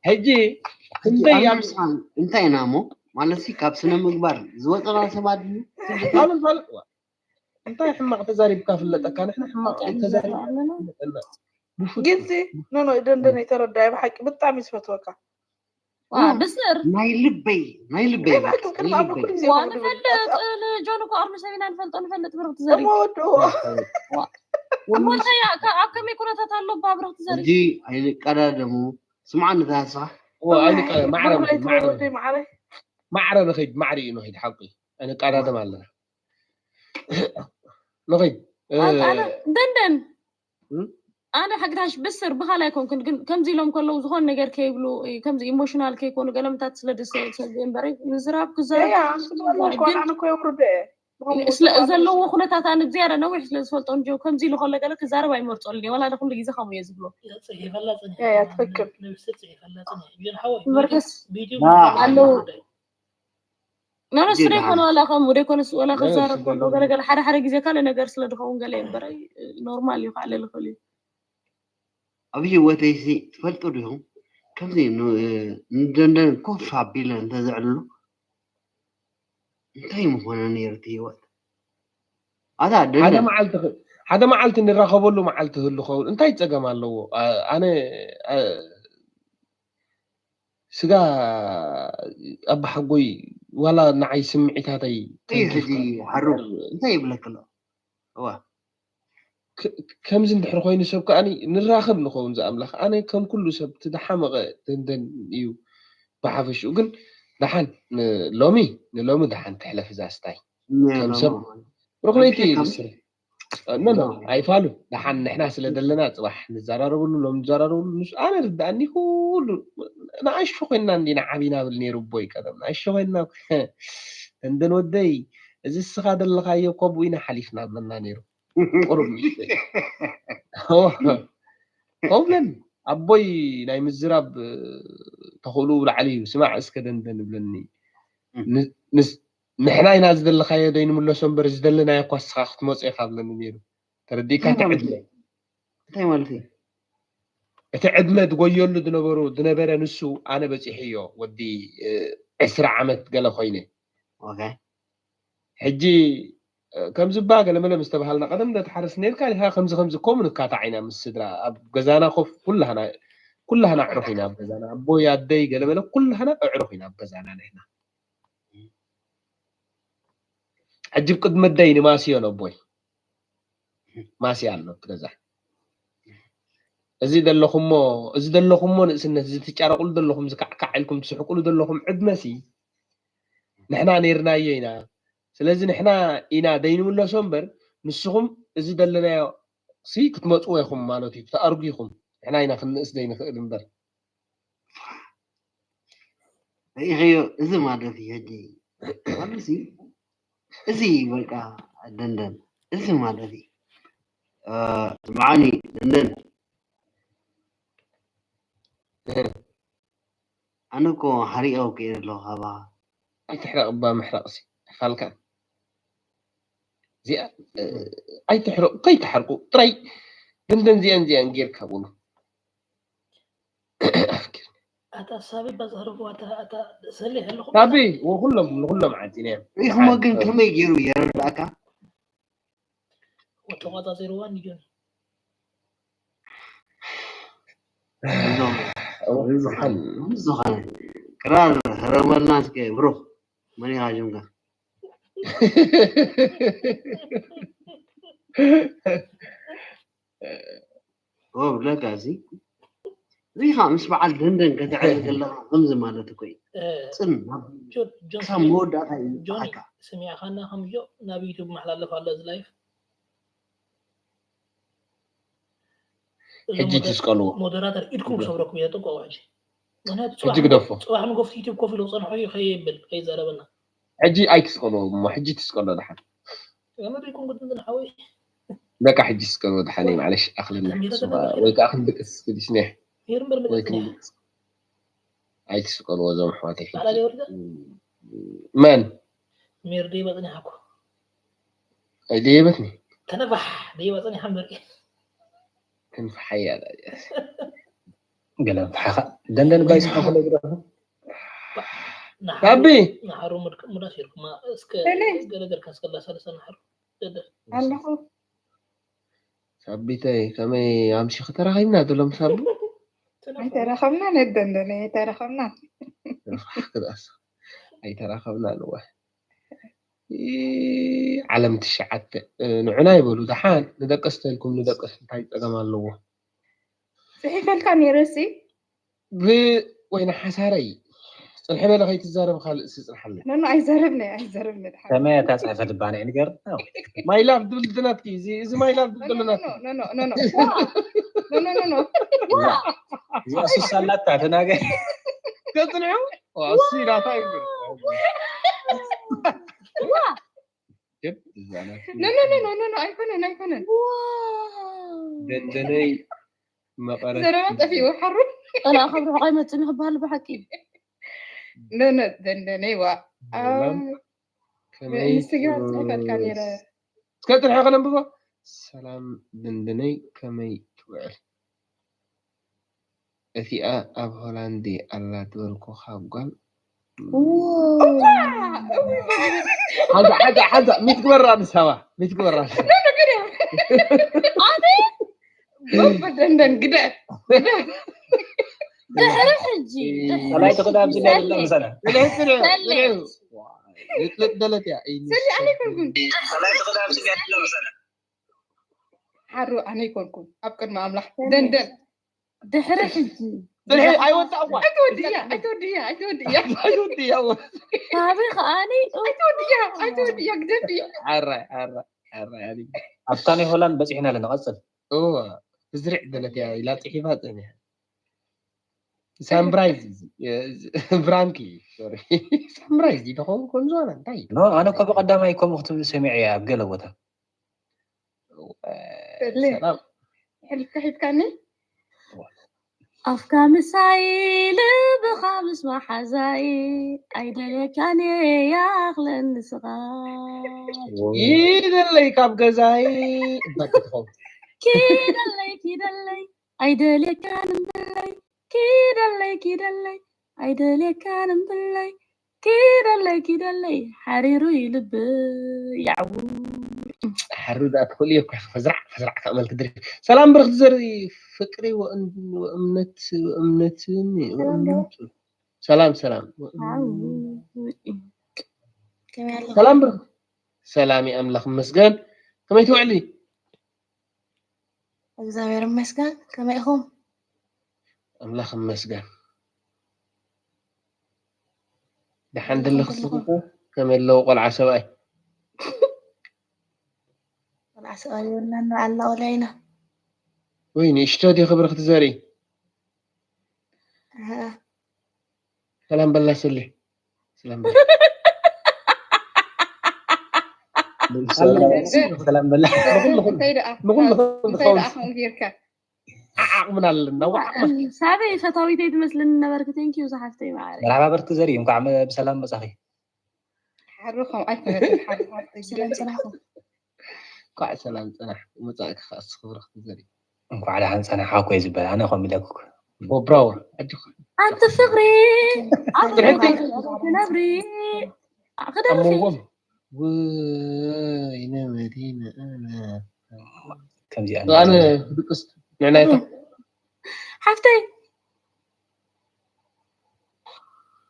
ሕጂ ክንደይ ኣብ እንታይ ኢና እሞ ማለት ሲ ካብ ስነ ምግባር ዝወፀና ሰባት ድዩ ፋሉን ፋሉን እንታይ ሕማቕ ተዛሪብካ ፍለጠካ ንሕና ሕማቕ ተዛሪብና ግንዚ ኖኖ ደንደነ ተረዳይ ብሓቂ ብጣዕሚ ዝፈትወካ ብስር ናይ ልበይ ናይ ልበይ ናይ ብሓቂ ቅድሚ ኣብ ኩሉ ግዜ ዋ ከምኡ ድብል። ንፈልጥ ንጆን እኮ ኣርሚ ሰቢና ንፈልጦ ንፈልጥ ብርክቲ ዘርኢ እሞ ወድዎ እሞ እንታይ እያ? ከ- ኣብ ከመይ ኩነታት ኣሎ ባ ብርክቲ ዘርኢ ሕጂ ኣይንቀዳደሙ ስምዓ ንታሳ ማዕረ ብሩኸይ ትበል ወደይ ማዕረ ማዕረ ንኸይድ ማዕረ እዩ ንኸይድ ሓቂ ኣይንቀዳደም ኣለና ንኸይድ ኣነ ደንደን እም? ኣነ ሓግታሽ ብስር ብኻላይ ኣይኮንክን ግን ከምዚ ኢሎም ከለዉ ዝኾነ ነገር ከይብሉ ከምዚ ኢሞሽናል ከይኮኑ ገለምታት ስለ ደሰ እምበረ ምዝራብ ክዛረብ ያ ስለ እኮ ኣነ እኮ የውርደ ስለ ዘለዎ ኩነታት ኣነ ብዝያዳ ነዊሕ ስለ ዝፈልጦ እንጂ ከምዚ ኢሉ ከሎ ገለ ክዛረብ ኣይመርፀሉን እየ ዋላ ኩሉ ግዜ ከምኡ እየ ዝብሎ ያ ያ ትክክል መርከስ ኣለዉ ናነሱ ዘይኮነ ዋላ ከምኡ ደይኮነስ ዋላ ክዛረብ ከሎ ገለገለ ሓደ ሓደ ግዜ ካልእ ነገር ስለ ዝኸውን ገለ እምበረ ኖርማል እዩ ከዓ ልኽእል እዩ ኣብ ህይወተይሲ ትፈልጡ ዲኹም ከምዚ ን- ንደንደን ኮፍ ኣቢለ እንተዘዕልሉ እንታይ ምኾነ ነይሩ እቲ ህይወት ኣታ ሓደ ደንደን መዓልቲ ኽ- ሓደ መዓልቲ ንራኸበሉ መዓልቲ ህሉ ኸውን እንታይ ፀገም ኣለዎ ኣ- ኣነ ኣ- ስጋ ኣባሓጎይ ዋላ ንዓይ ስምዒታተይ እዩ ሕጂ ሓሩ እንታይ ይብለክ ኣሎ እዋ ከምዚ እንድሕር ኮይኑ ሰብ ከዓኒ ንራኸብ ንኸውን ዝኣምላኽ ኣነ ከም ኩሉ ሰብ እቲ ዝሓመቐ ደንደን እዩ ብሓፈሽኡ ግን ደሓን ሎሚ ንሎሚ ደሓን ትሕለፍ እዛ ስታይ ከም ሰብ ርኹነይቲ እዩ ዝስር ኖ ኖ ኣይፋሉ። ደሓን ንሕና ስለ ዘለና ጽባሕ ንዘራረብሉ፣ ሎም ንዘራረብሉ፣ ንሱ ኣነ ርድኣኒ። ኩሉ ንኣሽቱ ኮይንና እንዲና ዓቢና ብል ነይሩ ኣቦይ ቀደም። ንኣሽቱ ኮይንና፣ ደንደን ወደይ፣ እዚ እስኻ ዘለኻዮ እኮ ብኡ ኢና ሓሊፍና ብለና ነይሩ። ቁሩብ ንእሽተይ። ከምኡ ብለኒ። ኣቦይ ናይ ምዝራብ ተኽእልኡ ብላዕሊ እዩ። ስማዕ እስከ ደንደን ይብለኒ። ን- ንስ- ንሕና ኢና ዝደለኻዮ ደይንምለሶ እምበር፣ ዝደለናዮ እኳ እስኻ ክትመጾ ኢኻ ብለኒ ነይሩ። ተረዲእካ? እቲ ዕድመ፣ እንታይ ማለት እዩ? እቲ ዕድመ ዝጎየሉ ዝነበሩ ዝነበረ ንሱ፣ ኣነ በጺሐዮ፣ ወዲ ዕስራ ዓመት ገለ ኮይነ። ሕጂ ከምዚ እባ ገለመለ ምስ ተባሃልና፣ ቀደም እንደ ትሓርስ ነርካ ዲኻ? ከምዚ ከምዚ እኮ ምንካታዕ ኢና ምስ ስድራ ኣብ ገዛና ኮፍ፣ ኩላህና ኩላህና ኣዕሩኽ ኢና ኣብ ገዛና። ኣቦይ ኣደይ ገለመለ ኩላህና ኣዕሩኽ ኢና ኣብ ገዛና ንሕና። ሕጂ ቅድሚ ኣደይ ንማስዮ ነቦይ ማስያ ኣሎ እቲ ገዛ። እዚ ዘለኹሞ፣ እዚ ዘለኹሞ ንእስነት፣ እዚ ትጫረቁሉ ዘለኹም፣ ዝካዕካዕ ኢልኩም ትስሕቁሉ ዘለኹም ዕድመሲ፣ ንሕና ነይርናዮ ኢና። ስለዚ ንሕና ኢና ደይንምለሶ እምበር፣ ንስኹም እዚ ዘለናዮ ሲ ክትመጽዎ ኢኹም ማለት እዩ። ተኣርጉ ኢኹም። ንሕና ኢና ክንእስ ዘይንኽእል እምበር። ርኢኸዮ? እዚ ማለት እዩ። ሕጂ ኣብዚ እዚ በቃ ደንደን፣ እዚ ማለት እዩ። ስምዓኒ ደንደን፣ ኣነ እኮ ሓሪኦ ከይደ ኣለኹ ካባኻ። ኣይትሕረቕ እባ፣ ምሕራቕሲ ኣይፋልካን። እዚኣ ኣይትሕረቑ፣ ከይትሓርቁ ጥራይ። ደንደን እዚኣን እዚኣን ጌርካ ብሉ። ኣታ ሳቢ ባዛርቦ ኣታ ኣታ ሰሊ ኣለኹ ሳቢ ወኩሎም ንኩሎም ዓፂነ ሪኽሞ ግን ከመይ ገይሩ የረዳእካ? ወተቋፃፂርዋ ንጆን ዝኾነ ክራር ህረመልና እስከ ብሩኽ መን ኢኻ ጅምካ ብለካ እዚ እዚ ከዓ ምስ በዓል ደንደን ከተዕርፍ ከለካ ከምዚ ማለት እኮ እዩ። ፅን ክሳብ መወዳእታ እዩ ዝብዓካ። ሰሚዕካና ከምዮ ናብ ዩቱብ መሓላለፍ ኣሎ እዚ ላይፍ ሕጂ ትስቀልዎ ሞደራተር ኢድኩም ክሰብረኩም እየ ጥንቀቁ ሕጂ። ምክንያቱ ሕጂ ግደፎ። ፅባሕ ንጎፍቲ ዩቱብ ኮፍ ኢሉ ክፀንሖ እዩ ከይብል ከይዛረበና። ሕጂ ኣይትስቀልዎ እሞ ሕጂ ትስቀሎ ደሓን። ገመድ ይኩን ጉድ እንትን ሓወይ በቃ ሕጂ ስቀልዎ ደሓን እዩ ማለሽ ኣኽለና ወይ ከዓ ክንድቅስ ክዲስኔ ሜር እምበር ወይ መለስኛ ክንድቅስ ኣይትስቀልዎ እዞም ኣሕዋተይ ሕጂ ጣላ ደወርደ መን ሜር ደይባ ፅኒሓ እኮ ኣይደየበትኒ ተነፋሕ ደይባ ፅኒሓ እምበር ክንፍሓያ ገለ ምፍሓኻ ደንደን ባይ ስሓ ከለ ግረፉ ሳቢ ንሓሩ ሙዳ ሲርኩማ እስከ ሰለይ። ገለ ገርካ እስከላ ሰለሰ ንሓሩ ደደ ኣለኹ ሳቢተይ ከመይ ኣምሲኺ ተራኺብና ዘሎ ምስ ኣቡ ኣይተረኸብናን ደንደን ኣይተረኸብናን ክዳስ ኣይተራኸብናን እወ ዓለም ትሽዓተ ንዑና ይበሉ ደሓን ንደቀስ ተልኩም ንደቀስ እንታይ ፀገም ኣለዎ ፅሒፈልካ ነይረ ሲ ብወይና ሓሳረይ ፅንሒ በለ ከይትዛረብ ካልእ ሲ ፅንሓለ ኖኖ ኣይዘረብነ ኣይዘረብነ ድሓን ከመይ እታ ፅሕፈት ባንዒ ንገር my love ድብል ድናትኪ እዚ እዚ my love ድብል ድናትኪ ኖኖ ኖኖ ኖኖ ኖኖ እዚኣ ሱስ ኣላታ ተናገ ተፅንሑ እሱ ኢላታ ይብል ኖኖ ኖኖ ኖኖ ኣይኮነን ኣይኮነን ደንደነይ መቐረት ዘረባ ጠፊኡ ሓሩ ጠላእ ካብ ርሑቕ ኣይመፅን ክበሃል ብሓቂ ኖኖ ደንደነይ ዋ ሰላም ከመይ ኢንስታግራም ፅሒፈልካ ነይረ እስከ ጥርሐ ከነንብቦ ሰላም ደንደነይ ከመይ ትውዕል እቲኣ ኣብ ሆላንድ ኣላ ዝበልኩኻ ጓል ሓንሳ ሓንሳ ሓንሳ ሚት ግበራ ንሳባ ሚት ግበራ ንሳባ ደንደን ግደ ድሕሪ ሕጂ ሰላይ ትኽዳ ኣብዚ ናይ ዘሎ ምሰለ ጽንሑ ጽንሑ ሰለይ። ጽንሑ ልጥልጥ ደለት እያ እይ ሰሊ ኣነ ኣይኮንኩን ሓሩ ኣነ ኣይኮንኩን ኣብ ቅድሚ ኣምላኽ ደንደን ድሕሪ ሕጂ ጽንሑ ኣይወጣእዋ ኣይትወድያ ኣይትወድያ ኣይትወድያ ኣይወድያ ሳቢ ከኣኒ ኣይትወድያ ኣይትወድያ ግደፊ ኣራይ ኣራይ ኣብታ ናይ ሆላንድ በፂሕና ኣለና። ቀፅል። እዋ ትዝርዕ ደለት እያ ኢላ ፅሒፋ ፀኒሓ። ሳምብራይዝ ብራንኪ ሳምብራይዝ ይተኸውን ከም ዝኾነ እንታይ እዩ? ኖ ኣነ እኮ ብቀዳማይ ከምኡ ክትብል ሰሚዐ እያ ኣብ ገለ ቦታ። ሕልካ ሒዝካኒ ኣፍካ ምሳይ ልብኻ ምስ መሓዛይ ኣይደልየካን እየ ያኽለኒ ስቓይ ይደለይ ካብ ገዛይ እባ ትኸውን ኪደለይ ኪደለይ ኣይደልየካን እምብለይ ኪደለይ ኪደለይ ኣይደልየካን እምብለይ ኪደለይ ኪደለይ ሓሪሩ እዩ ልብ ያዕው ሓሩ ዳ ትኽእሉ እኮ ፈዝራዕ ፈዝራዕ ከመል ክድሪ ሰላም ብርኽቲ ዘርኢ ፍቅሪ ወእምነት ወእምነትን ሰላም ሰላም ከመይ ኣለኻ ሰላም ብርኽ ሰላም ኣምላኽ ይመስገን ከመይ ትውዕሊ እግዚኣብሔር ይመስገን ከመይ ኢኹም ኣምላኽ ይመስገን ደሓን ድልኽ ስኹ ከመይ ኣለዉ ቆልዓ ሰብኣይ ቆልዓ ሰብኣይ የብልናን ንባዕልና ቆልዓ ኢና ወይ ንእሽቶ ድዩ ክብሪ ክትዘሪ ኣሃ። ሰላም በላ ስሊ ሰላም በላ ሰላም በላ ንኹልኹም እንታይ ደኣ ንኹልኹም እንታይ ደኣ ትኸውን ከምኡ ጌርካ ዓዓቕምና ኣለና ዋዕ ሳበይ ፈታዊተይ ትመስልኒ ነበርኪ ቴንኪዩ ዝሓፍተይ ማዕረ መርሓባ በርክ ዘሪ እንኳዕ መ- ብሰላም መጻኺ ሓሩ ከምኡ ኣይኮነትን ሓሩ ሓሩ ሰላም ጽናሕኩም እንኳዕ ሰላም ጸናሕ መጻእኪ ከኣ እስኺ ክብሪ ክትዘሪ እንኳዕ ደሓን ጸናሕካ እኮ እዩ ዝበል ኣነ ከም ኢለኩ ቦ ብራወር ኣጆኺ ኣንቲ ፍቅሪ ኣብ ትሕቲ ትነብሪ ኣብ ክደርፊ መንጎም ወይነ መዲና ኣነ ከምዚኣ ኣነ ክድቅስ ንዕናይታ ሓፍተይ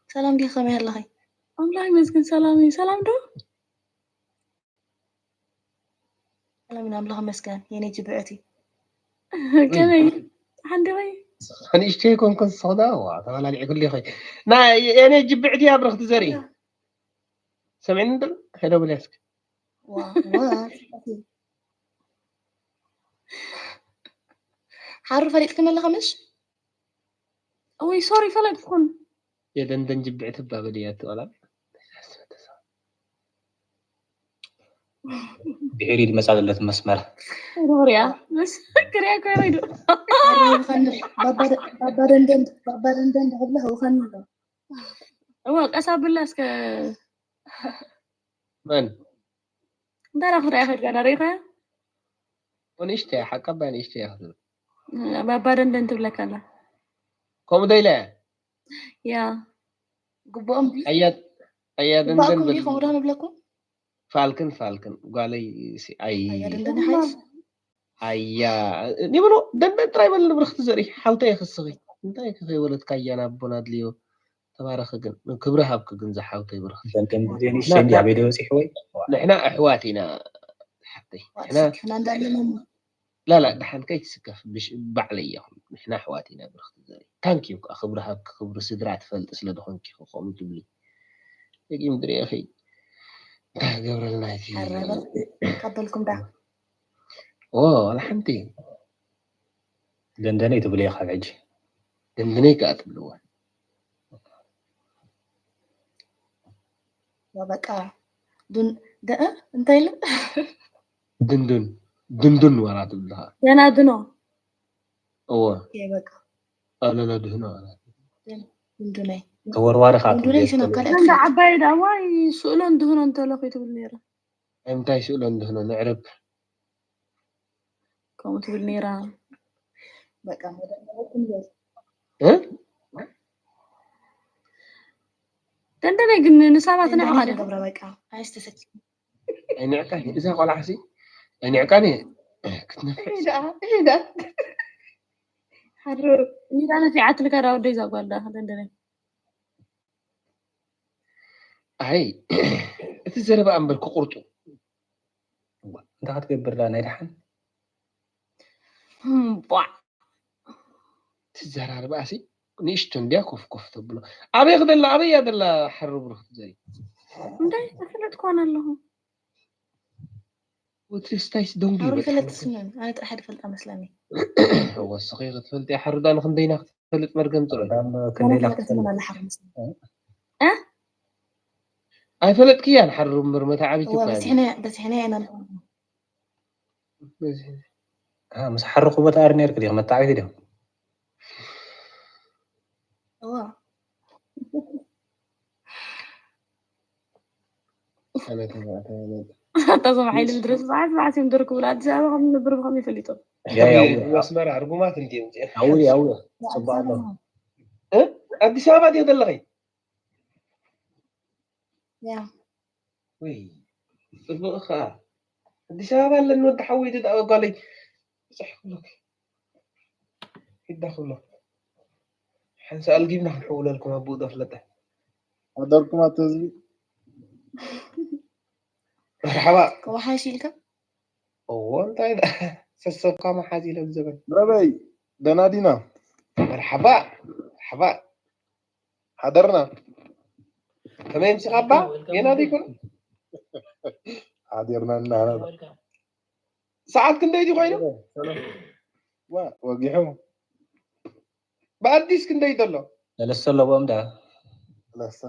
ሰላም ዲኻ ከመይ ኣለኺ ኣምላኽ ይመስገን ሰላም እዩ ሰላም ዶ ሰላም ኢና ኣምላኽ ይመስገን የኔ ጅብዕቲ ከመይ ሓንዲ ወይ ንእሽተይ ኮንኩን ዝሰኽዳ ተባላሊዕኩሉ ይኸይ ናይ የኔ ጅብዕቲ ኣብረኽቲ ዘርኢ ሰምዕኒ ዶ ሄሎ ብልያ እስኪ ዋ ዋ ሓሩ ፈሊጥክን ኣለኻ ምሽ ወይ ሶሪ ፈለጥኩን የደንደን ጅብዕቲ እባ በልያ ትቆላ ድሕሪ ዝመፃ ዘለት መስመር ሮርያ ምስ ክሪያ ኮይና ይዱ ባባ ደንደን ባባ ደንደን ድሕብላ ህውኸኒ ኣሎ እዋ ቀስ ኣብላ እስከ መን እንታይ ዳ ክሪኣ ከድካ ዳ ሪኢኻያ ንእሽተያ ሓቃ እባ ንእሽተያ ክትብል ባባ ደንደን ትብለካ ኣላ ከምኡ ዶ ኢለ ያ ግቡኦም ኣያ ኣያ ደንደን ግቡኣኩም በል ዲኹም ዶ ንብለኩም ፋልክን ፋልክን ጓለይ ሲ- ኣይ ኣያ ደንደን ሓይስ ኣያ ይብሉ ደንደን ጥራይ በል ብርኽቲ ዘርኢ ሓውተይ ክስኺ እንታይ ከይወለድካ ኣያ ናቦና ኣድልዮ ተባረኺ ግን ክብሪ ሃብኪ ግን ዝሓውተይ ብርኽቲ ደንደን ብዘይ ንእሽተይ እንዲ ኣበይ ዶ በፂሑ ወይ ንሕና ኣሕዋት ኢና ሓፍተይ ንሕና ንሕና እንዳለና ላላ ደሓን ከይትስከፍ ብሽ- ባዕለይ እየ ንሕና ኣሕዋት ኢና ብርኽቲ ዘርኢ ታንኪዩ ከዓ ክብሪ ሃብኪ ክብሪ ስድራ ትፈልጢ ስለ ዝኾንኪ ከምኡ ትብሊ ደጊም ድሪእኺ እንታይ ክገብረልና እቲ ቀረበ ቀበልኩም ዳ ኦ ዋላ ሓንቲ ደንደነይ ትብልዮ ካብ ሕጂ ደንደነይ ከዓ ትብልዎ በቃ ዱን ደእ እንታይ ኢለ ድንዱን ድንዱን ዋላ ትብልኻ ደናድኖ እዎ በቃ ኣለና ድህኖ ዋላ ድንዱነይ ተወርዋሪ ካብ ድንዱነይ ስናብ ካልእ እንዳ ዓባይ ዳዋይ ስእሎን ድህኖ እንተለኹ ትብል ነይረ እንታይ ስእሎ እንድህኖ ንዕርብ ከምኡ ትብል ነይራ በቃ መደብ ነበርኩም ይበል እ? ደንደነይ ግን ንሳባት ንዕኻ ዲኻ ገብረ በቃ ኣይስተሰኪ ኣይንዕቃን እዛ ቆልዓ ሲ ኣይንዕቃን ክትነፍዕ ይሄዳ ይሄዳ ሓደ ሚዳ ነፊዓትልካ ዳ ወደይ እዛ ጓል ዳ ደንደነይ ኣይ እቲ ዘረባ እምበር ክቁርጡ እንታይ ክትገብር ዳ ናይ ደሓን እምቧዕ ትዘራርባ ሲ ንእሽቶ እንድያ ኮፍ ኮፍ ተብሎ ኣበይ ክደላ ኣበይ እያ ደላ ሓሩ ብሩክ ትዘሪ እንታይ ተፈለጥ ኮን ኣለኹ ወትሪ ስታይስ ደንጉ ሓሩ ይበል። ይፈለጥ ስምን ኣነ ጥራሕ ድፈልጣ መስለኒ። ወስኺ ክትፈልጥ ሓሩ ዳን ክንደይና ክትፈልጥ መርገም ጥሩ። ዳም ክንደይ ኢላ ክትፈልጥ ክትፈልጥ መላ ሓሩ መስለኒ። ኣይፈለጥክያን ሓሩ ምርመታ ዓቢት እዋ እኮ በሲሕና በሲሕና ኢና። ምስ ሓርኹ ቦታ ኣር ነርክ ዲኹም መታዓቢት ዲኹም እዋ ኣነ ተባዕታይ ኣታ ዞም ሓይሊ ምድሪ ስብዓት ስብዓት እዮም ደርክቡላ ኣዲስ ኣበባ ከም ንብር ከም ይፈልጦም። ያ ያ ኣስመራ ርጉማት እንዲዮም እዚኦም። ኣውሪ ኣውሪ ጽቡቅ ኣሎ እ? ኣዲስ ኣበባ ድዮ ዘለኸይ? ያ ወይ ጽቡቅ ኸዓ ኣዲስ ኣበባ ኣለኒ ወዲ ሓወይ ደዳ ጓለይ ብፅሕ ክብለኩ ሂዳ ክብሎ ሓንሳ ኣልጊብና ክንሕውለልኩም ኣቦኡ ዶ ፍለጠ ኣደርኩም ኣቶ ህዝቢ መርሓባ ከወሓሽ ኢልካ እዎ እንታይ ዳ- ሰሰብካ መሓዝ ኢለ ዘበን ረበይ ደናዲና መርሓባ መርሓባ ሓደርና ከመይ ምሲኻ ኣባ ጌና ዘይኮነ ሓዲርና እናሃና ሰዓት ክንደይ ድዩ ኮይኑ ዋ ወጊሑ ብኣዲስ ክንደይ ዘሎ ሰለስተ ኣለዎም ዳ ለሳ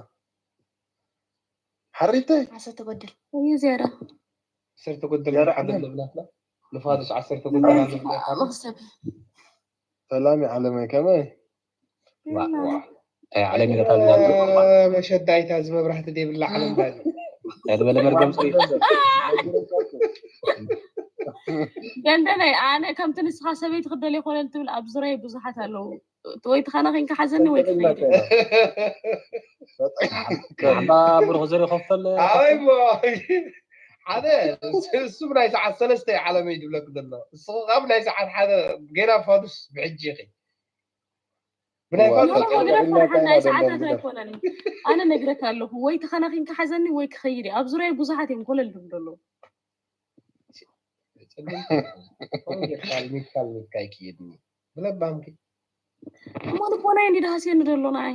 ሓሪተይ ዓሰርተ ጎደል እዩ ዝያዳ ዓሰርተ ጎደል ያዳ ሓደ ዓለም። ኣለብናትና ንፋዱስ ዓሰርተ ጎደል ኣለብና ሰብ ሰላም ዓለመይ ከመይ ዋ ዋ እንታይ ዓለም ይረታልና መሸዳይታ እዚ መብራህቲ ዘይብላ ዓለም ዳዚ ያድበለ መርገም ጽሪ ደንደነይ ኣነ ከምቲ ንስኻ ሰበይቲ ክደል ይኮነል ትብል ኣብ ዙረይ ብዙሓት ኣለዉ። ወይ ተኻናኺንካ ሓዘኒ ወይ ክኸይድ ሓባ ብሩኽ ዘር ይኸፈል ኣበይ ሞ ሓደ እሱ ናይ ሰዓት ሰለስተ እዩ ዓለመይ ድብለክ ዘሎ ንስኹ ካብ ናይ ሰዓት ሓደ ገና ፋዱስ ብሕጂ ኢኺ ብናይ እዋ፣ ፋዱስ ኖ ተጠንቀቕ ግደፍ ኢልና ፈርሓት ናይ ካይና ሰዓታት ደንግጠ። ኣይኮነን። ኣነ ነግረካ ኣለኹ ወይ ተኻናኺንካ ሓዘኒ ወይ ክኸይድ እየ። ኣብ ዙረይ ብዙሓት እዮም ኮለል ድብሉ ኣለዉ። ሚካል ሚካል ሚካል ክይድኒ ብለባምኪ እሞ ልቦናይ እንዲ ደሃስየኒ ደሎ ንዓይ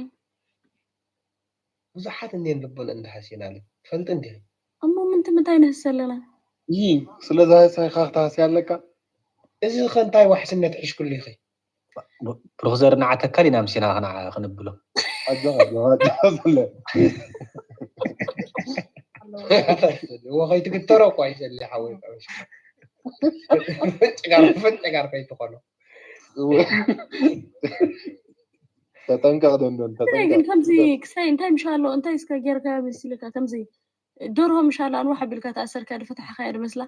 ብዙሓት እንዲን ልቦን እንደሃስየናለ ትፈልጥ እንዲ እሞ ምንቲ ምንታይ ንህስ ኣለና? ይ ስለ ዝሃሳይካ ክትሃስያ ኣለካ እዚ ከ እንታይ ዋሕስነት ሒሽኩሉ ኢኺ ብሩኽ ዘር ንዓ ተካል ኢና ምሲና ክንብሎ ኣጆኻ ኣጆኻ ኣጆኻ ስለ እዎ ከይትግተሮ እኳ ይዘሊ ሓወይ ፍንጭጋር ፍንጭጋር ከይትኾኖ ተጠንቀቕ ደንደን ግን ከምዚ ክስታይ እንታይ ምሻሎ እንታይ እስከ ጌርካ መሲልካ ከምዚ ደርሆ ምሻሎ ኣንዋሕ ኣቢልካ ተኣሰርካ ድፈታሕኻያ ድመስላ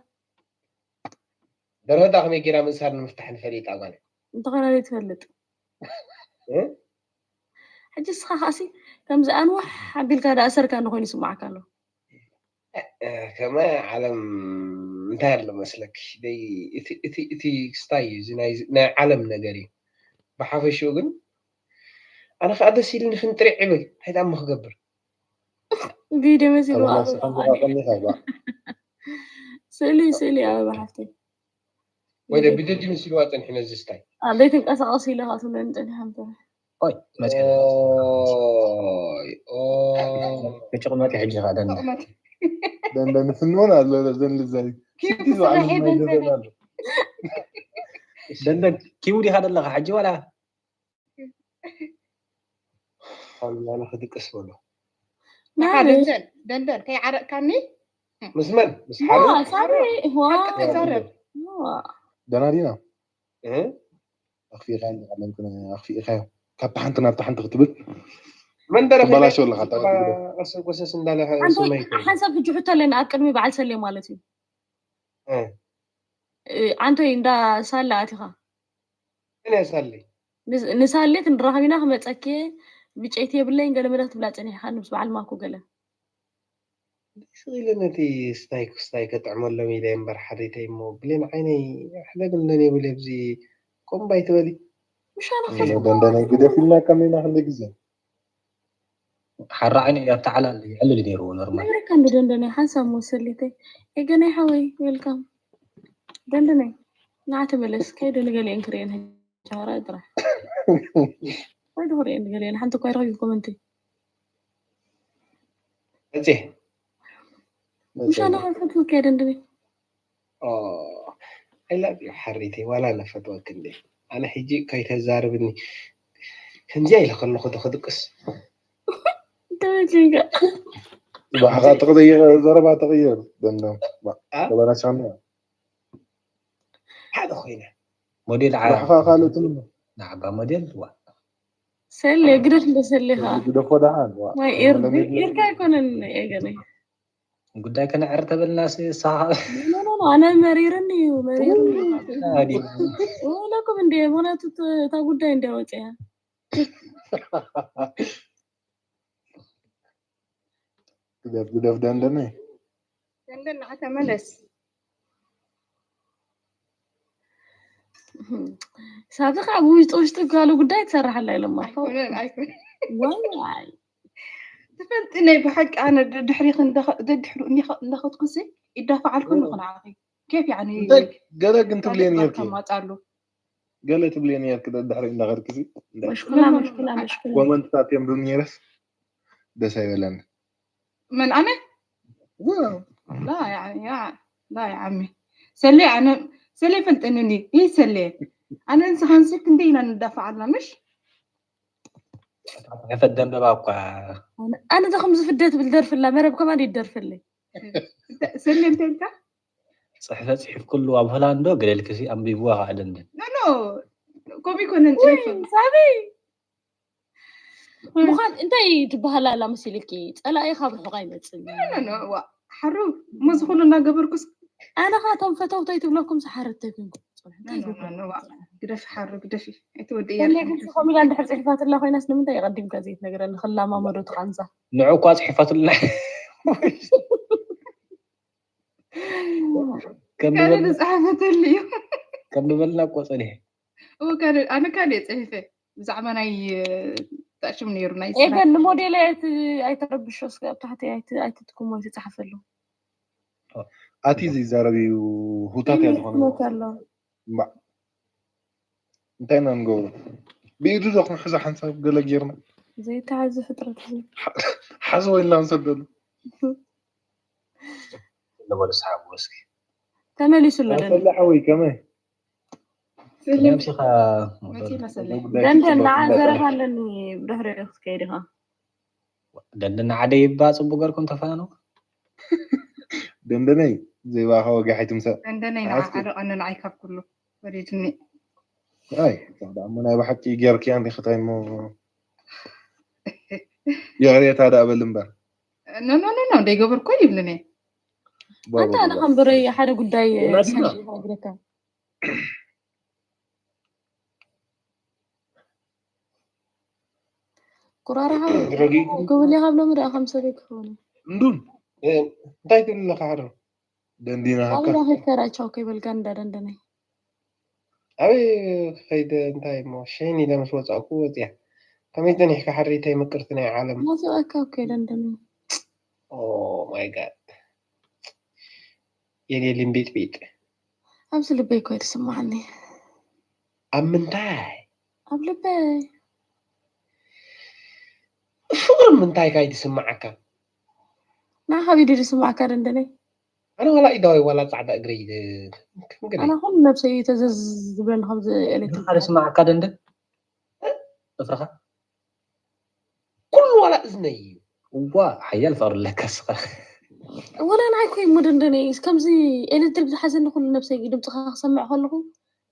ደርሆ ዳ ከመይ ጌራ ምእሳር ንምፍታሕ ንፈሊጣ ጓል እንተኾነ ትፈልጥ እ? ሕጂ እስኻ ከኣሲ ከምዚ ኣንዋሕ ኣቢልካ ዳኣሰርካ እንኾይኑ ይስማዓካ ኣሎ ከመ ዓለም እንታይ ኣሎ መስለኪ ደይ እቲ እቲ እቲ ክስታይ እዩ እዚ ናይ ናይ ዓለም ነገር እዩ ብሓፈሽኡ ግን ኣነ ከዓ ደስ ኢልኒ ክንጥሪዕ ይብል እንታይ ዳሞ ክገብር ቪድዮ መሲሉ ኣባላሲ ከምዚ ከቐኒኻ ባ ስእሊ ስእሊ ኣበባ ሓፍተይ ወይ ደ ብደዲ መሲልዋ ፀንሒ ነዚ ስታይ ዘይትንቀሳቀስ ኢለ ከዓ ትብለኒ ፀኒሓ ምተ ኦይ መፅእ ኦይ ኦይ ክጭቕመጥ ሕጂ ከዓ ደንደ ደንደን ፍንውን ኣሎ ደን ልዛይ ኪዱ ስራሐ ደንደነ ደንደን ኪቡ ዲኻ ደለኻ ሕጂ ዋላ ኣላለ ክድቅስ በሎ ናበይ ደንደን ደንደን ከይዓረቅካኒ ምስ መን ምስ ሓሩ ሳሚ ዋ ሓቂ ተዛረብ ዋ ደናዲና እ? ኣኽፊእካ ኣለካ መን ኮነ ኣኽፊእካዮ ካብታ ሓንቲ ናብታ ሓንቲ ክትብል መን ደረፈ ትበላሸው ኣለካ ቀስ ጎሰስ እንዳለ ሓንሳብ ስመይ ሓንሳብ ሕጂ ሕቶ ኣለኒ ኣብ ቅድሚ በዓል ሰሌ ማለት እዩ እ። እ፣ ኣንቶይ እንዳ ሳለ ኣቲኻ እኔ ሳለይ ንስ- ንሳሌ ክንራኸብ ኢና ክመፀኪ ብጨይቲ የብለይን ገለ መለ ክትብላ ፀኒሕካ ምስ በዓል ማኩ ገለ ስኢለ ነቲ ስታይ ክስታይ ከጥዕመሎም ኢለ እምበር ሓደይተይ እሞ ብሌን ዓይነይ ሕደግለን የብል ኣብዚ ኮምባይ ትበሊ ምሻና ደንደነ ግደፍ ኢልና ከመይና ክንደ ግዜ ሓራ ዓይነ ኣብቲ ዓላል ይዕልል ነይርዎ ኖርማል ነግረካ እንደ ደንደነ ሓንሳብ መወሰሊተይ ኤገናይ ሓወይ ዌልካም ደንደነ ንዓ ተመለስ ከይደ ንገሊአን ክርእየን ሕጂ ሓራይ ጥራሕ ወይ ድኽርእየን ንገሊአን ሓንቲ እኳ ይረኽቢ ኮመንቲ መፂ ምሻና ፈትወኪ ደንደነ I love you ሓሪተይ፣ ዋላ ነፈትወክ እንዴ። ኣነ ሕጂ ከይተዛርብኒ ከምዚያ ኢለ ከለኹ ዶ ክድቅስ? ተመቸንካ። ባሕኻ ተቕየር፣ ዘረባ ተቕየር። ደንደም ኣ? ተበላሻና። ሓደ ኮይነ ሞዴል ዓ ባሕኻ ካልእ ትም ንዓባ ሞዴል ዋ ሰሌ ግደፍ እንደ ሰሌኻ ግደፎ ደሓን። ዋ። ናይ ኤርዲ ኤርካ ኣይኮነን። ኤገነ ጉዳይ ከነዕር ተበልና ስኻ ኖ ኖ ኖ፣ ኣነ መሪርኒ እዩ መሪርኒ። ወለኩም እንደ ምክንያቱ እታ ጉዳይ እንደ ወፅያ ግደፍ ግደፍ ደንደነ። ደንደን ንዓ ተመለስ። ሳብዚ ከዓ ብውሽጢ ውሽጢ ካሉ ጉዳይ ትሰርሓላ ኢሎማ። ኣይኮነን ኣይኮነን። ዋይ ትፈልጢ ናይ ብሓቂ ኣነ ድሕሪክ ድሕሪ እንዳኸትኩሲ ይዳፋዓልኩ ንኹን ዓኺ ኬፍ ያኒ እንታይ ገለ ግን ትብልየ ነርኪ። ተማጻሉ ገለ ትብልየ ነርኪ ድሕሪ እንዳኸድክሲ። መሽኩላ መሽኩላ መሽኩላ። ኮመንትታት የንብብ ነይረስ ደስ ኣይበለኒ። መን ኣነ ዋው። لا يعني يا لا يا عمي ሰሌ ኣነ ሰሌ ፈልጠንኒ ይህ ሰሌ ኣነ ንስኻንሲ ክንደይ ኢና ንዳፋዕ ኣላ ምሽ ጽሕፈት ደንበባ እኳ ኣነ ዶ ከም ዝፍደ ትብል ደርፍላ መረብ ከማን ይደርፍልኝ። ሰሌ እንታይ ኢልካ ጽሕፈት ጽሒፍ ኩሉ ኣብ ሆላንዶ ገለልክሲ ኣንቢብዋ ከዓ ደንደን ኖ ኖ ኮሚ ኮነን ጽሕፍ ሳቢ ምዃን እንታይ ትበሃል ኣላ መሲልኪ? ጸላኢ ካብ ርሑቕ ኣይመጽእን። ኖ ኖ ዋ ሓሩ እሞ ዝኹሉ እናገበርኩስ ኣነ ኸዓ እቶም ፈተውተይ ትብለኩም ዝሓረተይ ኮንኩ። ኖ ኖ ኖ ዋ ግደፊ ሓሩ ግደፊ ኣይትወድእያ ሰሌ ግን ከምኡ ኢላ እንድሕር ጽሒፋትላ ኮይናስ ንምንታይ የቐዲምካ ዘይትነግረኒ? ክላማመዶ ትቓንዛ። ንዑ እኳ ጽሒፋትልና ከም ካልእ ዝበልና- ዝጸሓፈተሉ እዩ ከም ዝበልና እኮ ጸኒሐ እዎ ካልእ ኣነ ካልእ እየ ጽሒፈ ብዛዕባ ናይ ተኣሽም ነይሩ ናይ ኤገን ንሞዴል ኣይቲ- ኣይተረብሾ እስከ ኣብ ታሕቲ ኣይቲ- ኣይትትኩሞ ኣይትጽሓፈሉ። ኣቲ ዘይዛረብ እዩ። ሁታት እያ ዝኾነ። ይመት ኣሎ። እምባዕ። እንታይ ኢና ንገብሮ? ብኢዱ ዶ ክንሕዞ ሓንሳብ ገለ ጌርና ዘይተሓዚ ፍጥረት እዚ። ሓዞ ኢልና ንሰደሉ። ነበሉ ሰሓቡ እስኪ ተመሊሱ ኣሎ ደን ሰለ ሓወይ ከመይ? ስልም ነብስኻ መቼ መሰለኝ ደንደን ንዓ ዘረባ ኣለኒ ብድሕሪ ክትከይድ ኢኻ። ደንደን ዓደይ ይባ ጽቡቅ ገርኩም ተፋነኑ ደንደነይ ዘይባኻ ወጋሕ ኣይትምሰል። ደንደነይ ንዓ ሓደ ቀነ ንዓይ ካብ ኩሉ ወሪድኒ ኣይ ጻዕዳ እሞ ናይ ብሓቂ ጌርክያ እንዲኺ ታይ እሞ ይቕሬታ ደኣ በል እምበር። ኖ ኖ ኖ ኖ ደይገበርኮ ይብልን እየ ኣንታ ኣነ ከም ብረይ ሓደ ጉዳይ ናቲና። ሳንቲም ይነግረካ። ኩራራሃ ረጊእኩም። ክብል ኢኻ ብሎሚ ደኣ ከም ሰብ ክኸውን እንዱን እንታይ ትብል ኣለካ ሓዶ ደንዲና ሃካ ኣብላ ከይከራቻው ከይበልካ እንዳደንደነይ ኣበይ ከይደ እንታይ እሞ ሸይን ኢለ ምስ ወፃእኩ ወፅያ ከመይ ፀኒሕካ ሓሪተይ ምቅርቲ ናይ ዓለም ናፊቐካ እኮ ደንደነይ ማይ ጋድ የኔ ልምቢጥቢጥ ኣብዚ ልበይ እኮ ይትስማዓኒ ኣብ ምንታይ ኣብ ልበይ ፍቅሪ ምንታይ ካይ ትስማዓካ ንዓኻ ቢዲ ዝስማዓካ ደንደነይ ኣነ ዋላ ኢዳዋይ ዋላ ጻዕዳ እግሪ ከምገለ ኣነ ኩሉ ነብሰይ እዩ ተዘዝ ዝብለኒ ከምዚ ኤሌክትሪክ ንስማዓካ ደንደን እፍርኻ ኩሉ ዋላ እዝነይ እዩ እዋ ሓያል ፍቅሪ ኣለካ ስኻ ወላ ንዓይ ኮይ እሞ ደንደነይ ከምዚ ኤሌክትሪክ ዝሓዘኒ ኩሉ ነብሰይ እዩ ድምፅኻ ክሰምዕ ከለኹ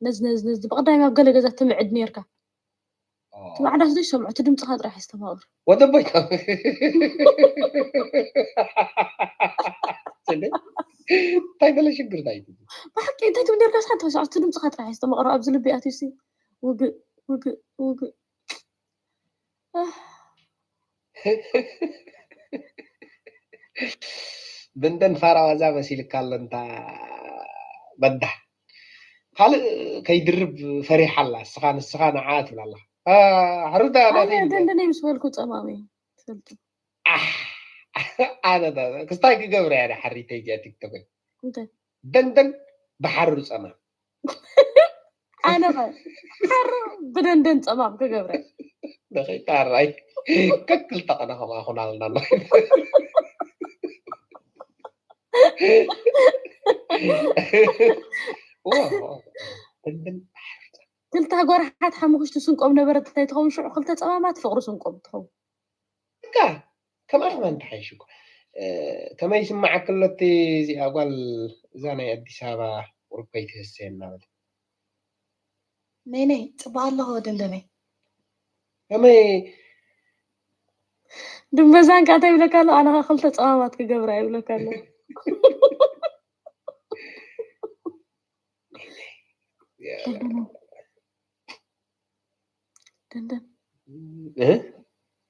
ነዝ ነዝ ነዝ ብቀዳሚ ኣብ ገለ ገዛ ትምዕድ ነርካ ትማዕዳስ ዘይሰምዑ እቲ ድምፅኻ ጥራሕ የስተማቕር ወደቦይታ እንታይ ገለ ሽግር እንታይ ብሓቂ እንታይ ትብል ነርካ ሓንቲ ሰዓት እቲ ድምፅኻ ጥራሕ የስተማቕር ኣብዚ ልቢ ኣትዩሲ ውግእ ውግእ ውግእ ብንደን ፋራዋዛ መሲልካ ኣሎ እንታ በዳ ካልእ ከይድርብ ፈሪሓ ኣላ እስኻ ንስኻ ንዓ ትብል ኣላ ሓሩታ ናተይ ደንደነይ ምስ በልኩ ፀማሚ ትፈልጡ ኣነ ክስታይ ክገብረ እያ ሓሪተይ እዚኣ ቲክቶክ እንታይ ደንደን ብሓሩ ፀማም ኣነ ሓሩ ብደንደን ፀማም ክገብረ ደኸይታራይ ከክልተ ቀነ ከምኣ ኹናልና ክልተ ጎራሓት ሓሙኽሽቲ ስንቆም ነበረት እንታይ ትኸውን? ሽዑ ክልተ ጸማማት ፍቕሪ ስንቆም ትኸውን። እካ ከማይ ከማን ተሓይሽ እኮ። ከመይ ይስማዓክ ኣሎ እቲ እዚኣ ጓል እዛ ናይ ኣዲስ ኣበባ ቁሩብ ከይትህሰ እናበለ። ነይ ነይ ጽቡቕ ኣለኹ ደንደነይ። ከመይ ድንበዛን ካታ ይብለካ ኣሎ። ኣነኻ ክልተ ጸማማት ክገብራ ይብለካ ኣሎ። ደንደን እ?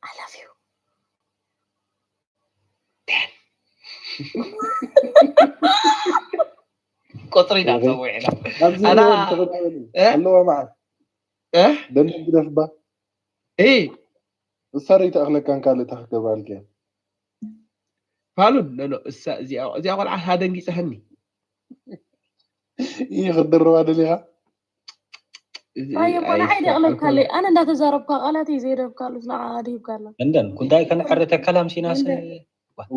I love you። ቁፅሪ ኢና ፀዊዕና ኣብዚ ኣና- እውን ተቐባበሉ እ? ኣለዎ መዓት እ? ደንደን ግደፍባ እይ እሳ ርእይቶ ኣኽለካን ካልእ እታ ክገብራልካ እያ ፋሉን ኖ ኖ እሳ እዚኣ እዚኣ ቆልዓ ሃደንጊፀህኒ ይህ ክድርባ ደሊኻ እዚ- ኣየ እኮ ንዓይ ኣይፋ- ደቕለብካለይ ኣይኮነን። ኣነ እንዳተዛረብካ ቃላት እዩ ዘይደብካሉ ንዓ ድሂብካላ እንደን ጉዳይ ከነዕርተ ከላም ሲናስ እንደን።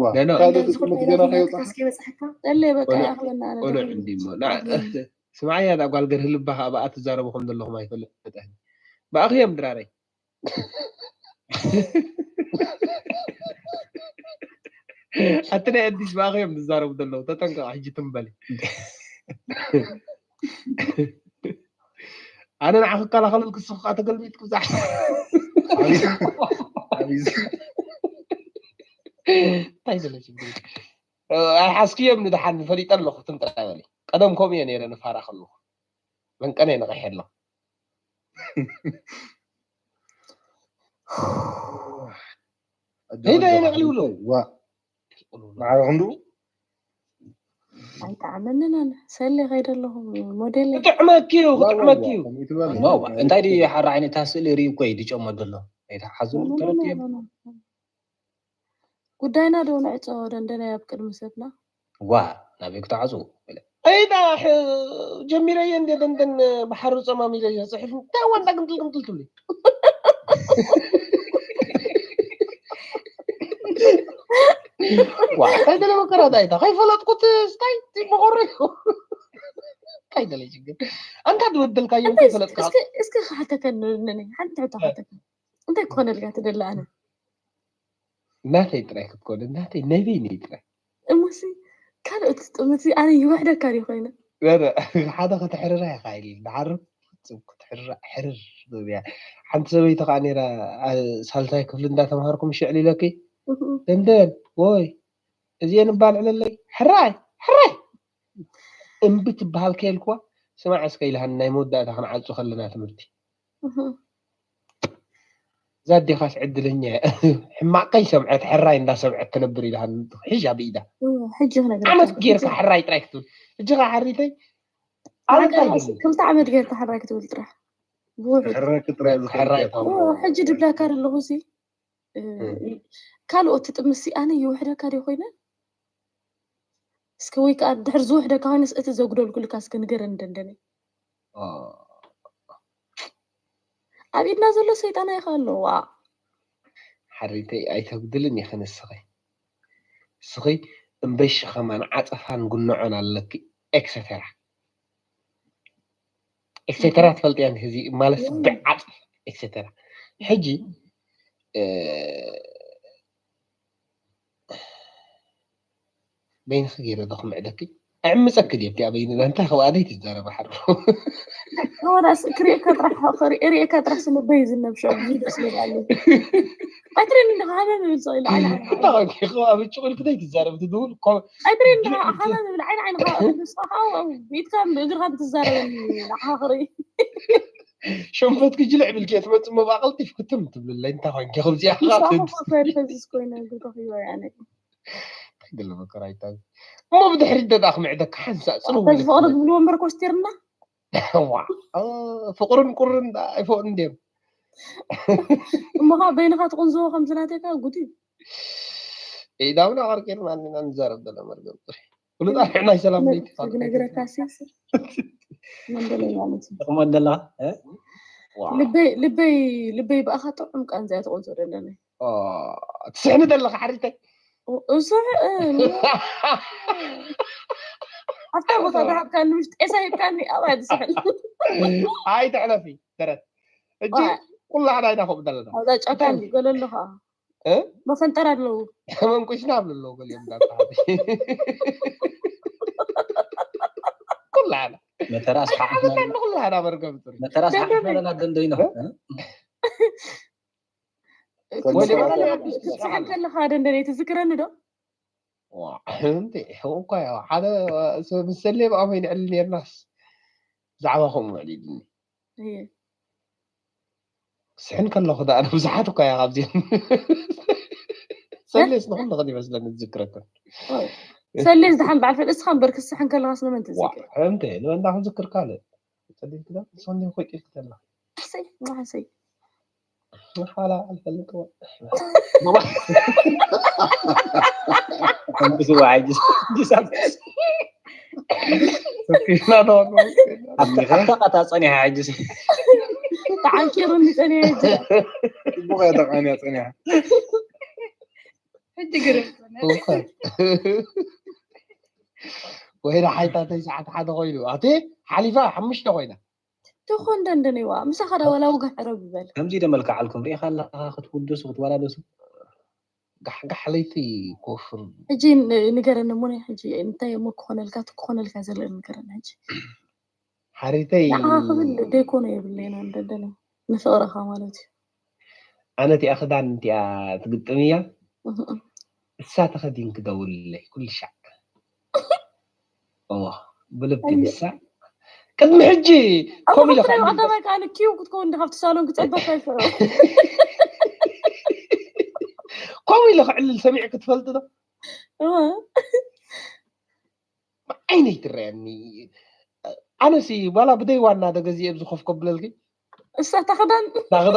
ዋ ኖ፣ ኖ። ካልእ እንደዚ ትጥምት ኩሉ ገና ነገር ከይወፃ ከስከ በፅሐካ ጠለይ በቃ ኦሎ- ይኣኽለና ኣነ ኦሎ ደኺመ። እንዲሞ ና- ስምዓያ እዛ ጓል ገርህ ልባኻ ኣብኣ ትዛረቦ ከም ዘለኹም ኣይፈልጥን ብኣኺ እዮም ድራረይ ኣቲ ናይ ኣዲስ ብኣኺ እዮም ዝዛረቡ ዘለዉ ተጠንቀቕ ሕጂ ትንበል ኣነ ንዓ ክከላኸለልክ ስኻ ተገልቢጥኩ ዛ ዓብዩ ዓብዩ እንታይ ዝለ ችግር ኣይሓስክዮም ንድሓን ፈሊጠ ኣለኹ ትም ጥራይ በሊ ቀደም ከምኡ እየ ነይረ ንፋራ ከለኹ መንቀነ ነቐሕ ኣለኹ ሄዳ እየ ነቕሊውሎ ዋ ማዕረ ክንዱ ኣይጣዕመንን ኣነ ሰሌ ከይደ ኣለኹ ሞዴል ክጥዕመኪ እዩ ክጥዕመኪ እዩ ዋዋ እንታይ ድዩ ሓደ ዓይነት ስእሊ ርኢ እኮ እዩ ዝጨሞ ዘሎ ኣይተሓዙ ተረድዮ ጉዳይና ዶ ንዕፀ ደንደናይ ኣብ ቅድሚ ሰብና ዋ ናበይ ክትዓፁ ኣይዳ ጀሚረየ እንደ ደንደን ባሕሪ ፀማም ኢለ ዘፅሕፍ እንታይ ዋንዳ ግምጥል ግምጥል ትብሉ እንታይ ደለ መከራ ዳይታ ከይፈለጥኩት ስታይ መቆረ እንታይ ደለ ችግር ኣንታ ዝበደልካዮ ከይፈለጥካ እስኪ ክሓተከ ንነኒ ሓንቲ ሕቶ ሓተከ እንታይ ክኾነልካ ትደሊ ኣነ ናተይ ጥራይ ክትኮነ ናተይ ነበይ ነይ ጥራይ እሙሲ ካልኦት ጥምቲ ኣነ ይውሕደካ ድዩ ኮይነ ሓደ ከተሕርራ ይኽእል እዩ ንሓርብ ክትሕርራ ሕርር ትብል እያ ሓንቲ ሰበይቲ ከዓ ነይራ ሳልሳይ ክፍሊ እንዳተምሃርኩም ሽዕል ኢለኪ ደንደን ወይ እዚአን እባ ልዕለለይ ሕራይ ሕራይ እምቢ ትበሃል ከየልክዋ ስማዕ እስከ ኢልሃኒ ናይ መወዳእታ ክንዓፁ ከለና ትምህርቲ እዛ ኣዴኻስ ዕድለኛ እያ ሕማቕ ከይሰምዐት ሕራይ እንዳሰምዐት ትነብር ኢልሃኒ ሕሻ ብኢዳ ሕጂ ክነግረካ ዓመት ጌርካ ሕራይ ጥራይ ክትብል ሕጂ ከዓ ሓሪተይ ዓመት ክልተ ዓመት ጌርካ ሕራይ ክትብል ጥራሕ ብውሕድ ሕራይ ክትጥራይ ሕራይ ዝኽእል ሕጂ ድብላካ ኣለኹ ሲ ካልኦት ትጥምሲ ኣነ ይውሕደካ ዲ ኮይነ እስከ ወይ ከዓ ድሕር ዝውሕደካ ኮይነስ እቲ ዘጉደልኩልካ እስከ ንገረን ደንደነ ኣብ ኢድና ዘሎ ሰይጣን ኣይኻ ኣለዋ ሓሪተይ ኣይተጉድልን ኢኺ ንስኺ እስኺ እምበይ ሸኸማን ዓፀፋን ጉንዖን ኣለኪ ኤክሰተራ ኤክሰተራ ትፈልጥያ እዚ ማለት ብዓፀፋ ኤክሰተራ ሕጂ በይንኺ ገይረ ዶ ክምዕደኪ ኣዕምፀኪ ድየ ኣብቲኣ በይንና እንታይ ከብኣ ደይ ትዛረበ ሓር ወላስ ክሪእካ ጥራሕ ሪእካ ጥራሕ ስልበይ ዝነብሾ ብዙ ደስ ይብል ኣለ ኣይትሪእኒ እንዲኻ ሃመም ይብል ሰው ኢለ ዓይኒ ዓይንኻ ብጭቁ ኢልክ ደይ ትዛረብ ትድውል ኣይትሪእኒ እንዲኻ ሃመም ይብል ዓይኒ ዓይንኻ ንስኻ ከዓ ቤትካ ብእግርካ ትዛረበኒ ንዓኻ ክርኢ ሸንፈት ክጅልዕ ብልክ እየ ትመፅእ መባቐልጢፍ ክትም ትብልለይ እንታይ ኮይንኪ ከምዚኣ ንስኻ እኮ ፐርፐዝስ ኮይነ ግተኽዮ ያነ ገለ መከራ ይታዩ እሞ ብድሕሪት ደኣ ክምዕደካ ሓንሳእ ፅልው ተዝፈቕዶ ዝብልዎ እምበር ኮስቲርና ዋ ፍቕርን ቁርን ኣይፈቕዱ እንድዮም እሞኻ በይንኻ ትቕንዝቦ ከምዚ ናተካ ጉድ እዩ ኢዳውና ቀርቂርና እንዲና ንዛረብ ዘለና መርገም ጥሪ ፍሉጣት ናይ ሰላም ለይቲ ዝነግረካ ሲ መንደለይ ማለት እዩ ጥቕሞ ዘለኻ ልበይ ልበይ ልበይ ብኣኻ ጥዑም ቃንዛ እያ ትቆንዞ ደለኒ ትስሕኒ ዘለኻ ሓሪተይ እሱሕ ኣብታ ቦታ ዝሃብካኒ፣ ምሽ ጤሳ ሂብካኒ፣ ኣብኣ ዝስሕል። ኣይትሕለፊ ደረት። እጂ ዋይ። ኩላ ሓዳ ኢና ከምኡ ዘለና። ኣብዛ ጫካ እንዲ ገለ ኣለኻ። እ? መፈንጠር ኣለዉ። መንቁሽና ብሎ ኣለዉ ገሊኦም እንዳተሓተ። ኩላ ሓዳ። መተራ ኣስሓሕና ሓዳ ኩላ ሓዳ መርገም ጽሪ። መተራ ኣስሓሕና ደንደይኖ። ወደ ባለ ሓድሽ ትስሓ ከለኻ ደንደነ ትዝክረኒ ዶ? ዋ፣ እንዴ፣ እኮ ያው ሓደ ሰብ ሰሌ ብኣሞ ይንዕል ነርናስ ብዛዕባ ከምኡ ኣዕሊልኒ። እየ። ስሕን ከለኹ ደኣ ብዙሓት እኳ እያ ካብዚኦም። ሰሌስ ንኹሉ ኸን ይመስለኒ ዝዝክረካ። ሰሌ ዝደሓን በዓል ፈለስ እስኻ እምበር ክስሕን ከለኻስ ንመን ትዝክር? እንተ ንበንዳ ክዝክር ካልእ ጸሊም ክዳን ሰንዴ ኮይቂ ክትላ ሰይ ማሰይ ሓላ ኣልፈልጥዎ። ከምዚ ዋዓጅ ዲሳብስ ሰኪና ነው ኣብታ ቀታ ጸኒሓ ሕጅስ ተዓንኪሩኒ ጸኒሐ ሕጂ። ጽቡቕ እያ ተቓንያ ጸኒሓ። ሕጂ ግርም ኮነ። እኳ ወይዳ ሓይታተይ ሰዓት ሓደ ኮይኑ ኣቲ ሓሊፋ ሓሙሽተ ኮይና ተኾን ደንደነይዋ ምሳኻ ዳ ወላ ውጋሕ ዕረብ ይበል። ከምዚ ደመልክዓልኩም ሪኢኻ ኣለኻ ክትውደሱ ክትወዳደሱ ጋሕጋሕ ለይቲ ኮፍር ሕጂ ን- ንገረኒ ሙነ ሕጂ እንታይ እሞ ክኾነልካ እቲ ክኾነልካ ዘሎ ንገረኒ ሕጂ። ሓሪተይ ንዓኻ ክብል ደይኮነ የብለይና ደንደነ ንፍቕርኻ ማለት እዩ። ኣነ እቲኣ ክዳን እቲኣ ትግጥም እያ እህ። እሳ ተኸዲን ክደውልለይ ኩሉ ሻዕ እዎ ብልቢ ንሳ ቅድሚ ሕጂ ከምኡ ኢለ ቀዳማይ ከዓኒ ኪው ክትከውን ዲ ካብቲ ሳሎን ክፀበካ ይፍዑ ከምኡ ኢለ ክዕልል ሰሚዕ ክትፈልጥ ዶ ዓይነይ ትረየኒ ኣነሲ ዋላ ብደይ ዋና ደገዚኤ ብዝኸፍ ከብለልኪ እሳ ተኸዳን ናኽዳ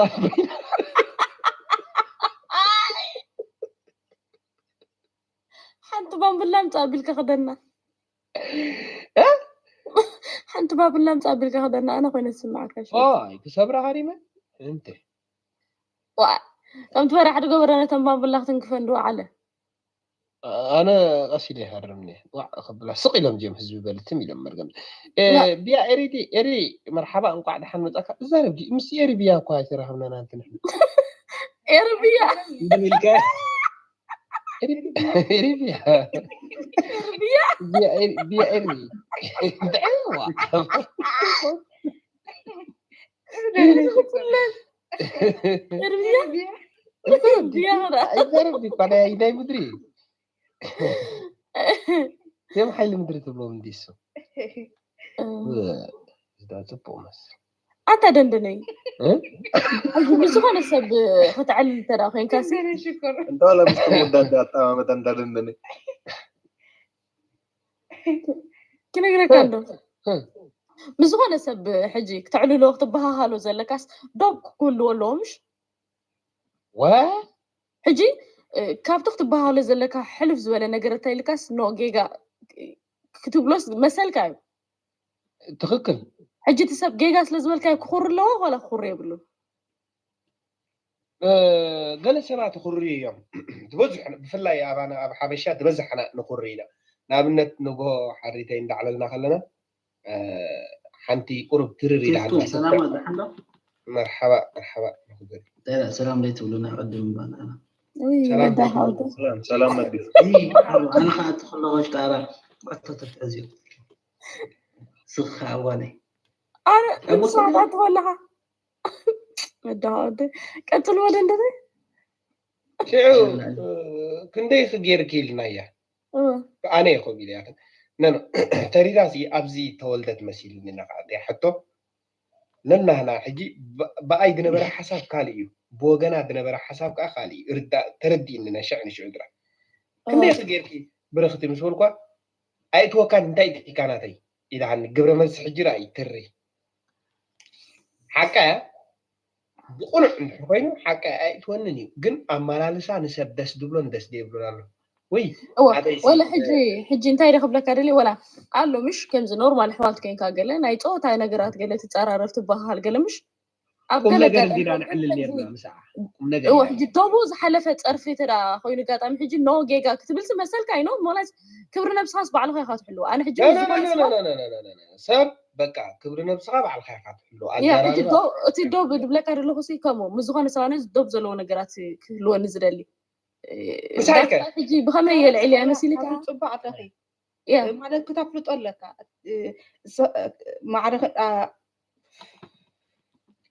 ሓንቲ ባምብላ ምፃ ቢልካ ክደና ሓንቲ ባምብላ ምፃ ቢልካ ክደና ኣነ ኮይነ ዝስማዓካ ሽወት ኦይ ክሰብራ ሃሪመ እንተ ከምቲ በራሕ ድገበረ ነተን ባምብላ ክትንክፈን ድወዓለ ኣነ ቀስ ኢለ ይሃርም እኒሀ ዋዕ ከብላ ስቕ ኢሎም እዚኦም ህዝቢ በልትም ኢሎም መርገም እ፣ ላ- ብያ ኤሪ ዲ- ኤሪ መርሓባ እንቋዕ ደሓን መጻካ እዛረብ ዲ ምስ ኤሪ ብያ እኳ ኣይተራኸብናን ኣንቲ ንሕና ኤርብያ ኢልካ ኤሪ ኤሪ ብያ ኤርብያ ብያ ኤሪ ብያ ኤሪ እንታይ ዋ ኤርብያ ኤርብያ ኸዳ ኣይዛረብ ዲ እኳ ናይ ናይ ምድሪ እዮም ሓይሊ ምድሪ ትብሎም እንዲሱ እዛ ጽቡቕ መስል ኣታ ደንደነይ እ? ሕጂ ብዝኾነ ሰብ ክትዕልል እንተ ደኣ ኮይንካ ሲ ደንደነ ሽኮር። እንተ ዋላ ምስ ወዳድ ኣጠማመታ እንዳደንደነ ክነግረካ እንዶ ምስ ዝኾነ ሰብ ሕጂ ክተዕልሎ ክትበሃሃሎ ዘለካስ ዶብ ክህልዎ ኣለዎ ምሽ ወ ሕጂ እ፣ ካብቲ ክትበሃሃሎ ዘለካ ሕልፍ ዝበለ ነገር እተይልካስ ኖ ጌጋ ክትብሎስ መሰልካ እዩ ትኽክል ሕጂ እቲ ሰብ ጌጋ ስለ ዝበልካዮ ክኹር ኣለዎ ዋላ ክኹር የብሉ እ፣ ገለ ሰባት ክኹሪ እዮም ትበዝሑ ብፍላይ ኣባና ኣብ ሓበሻ ዝበዝሓና ንኹሪ ኢና ንኣብነት ንግሆ ሓሪተይ እንዳዕለልና ከለና እ፣ ሓንቲ ቁሩብ ትርር ኢላ ቴስቱ ሃላ ሰላም ወዳሓሎ መርሓባ መርሓባ ንኽብል ሰላም ዘይትብሉና ቅድም ባና ውይ ሰላም መዳሃውደ ሰላም ሰላም መዲፍ ኣነ ከዓ እቲ ከለኹ ሽጣራ ዕቶ ተትሕዝዮ ስኻ ኣዋለይ ኣረ ንስኻ ትበለኻ መዳሃውደ ቀፅል ወደ እንደተ ሽዑ እ፣ ክንደይ ክጌርኪ ኢልናያ ኣነ ይኸው ኢለያትን ነኖ ተሪዳሲ ኣብዚ ተወልደት መሲልኒ ነኻእተያ ሕቶ ነናህና ሕጂ ብ- ብኣይ ዝነበረ ሓሳብ ካልእ እዩ ብወገና ዝነበረ ሓሳብ ከዓ ካልእ እዩ ርዳእ ተረዲእኒ ናይ ሽዕ ንሽዑ ግራ ክንደይ ጌርኪ ብርኽቲ ምስ በልኳ ኣይእትወካን እንታይ ትኪካ ናተይ ኢልሃኒ ግብረ መልሲ ሕጂ ርኣይ ትሪ ሓቃ እያ ብቁኑዕ እንድሕር ኮይኑ ሓቂ ኣይእትወንን እዩ ግን ኣመላልሳ ንሰብ ደስ ድብሎን ደስ ደይብሎን ኣሎ ወይ እወ ሓደ ወላ ሕጂ ሕጂ እንታይ ደ ክብለካ ደልየ ወላ ኣሎ ምሽ ከምዚ ኖርማል ኣሕዋት ኮይንካ ገለ ናይ ፀወታ ነገራት ገለ ትፀራረብ ትበሃሃል ገለ ምሽ ኣብ ቁም ገለ ነገር ኣጋጣሚ እንዲና ግን ንዕልል ከምዚ ነርና ምስዓ ቁም ነገር እወ ኢና ሕጂ ዶቡ ዝሓለፈ ፀርፊ እንተ ደኣ ኮይኑ ኣጋጣሚ ሕጂ ኖ ጌጋ ክትብልሲ መሰልካ እዩ ኖ ማለት ክብሪ ነብስኻስ ባዕልኻ ኢኻ ትሕልዎ። ኣነ ሕጂ ምስ ዝኾነ ኖ፣ ኖ፣ ኖ፣ ኖ፣ ኖ፣ ኖ፣ ኖ። ሰብ በቃ ክብሪ ነብስኻ ባዕልኻ ኢኻ ትሕልዎ። ያ ሕጂ ኣዘራርባ ዶ እቲ ዶብ ድብለካ ዘለኹ ሲ ከምኡ ምስ ዝኾነ ሰብ ኣነ ዶብ ዘለዎ ነገራት ክህልወኒ ዝደሊ ምሳይ ከ ዳስካ ሕጂ ብኸመይ የልዕል እያ መሲልካ ጽቡቅ ኣለኺ ያ ማለት ክተፍልጦ ኣለካ። እ፣ ሰ- ማዕረ ከ- ኣ፣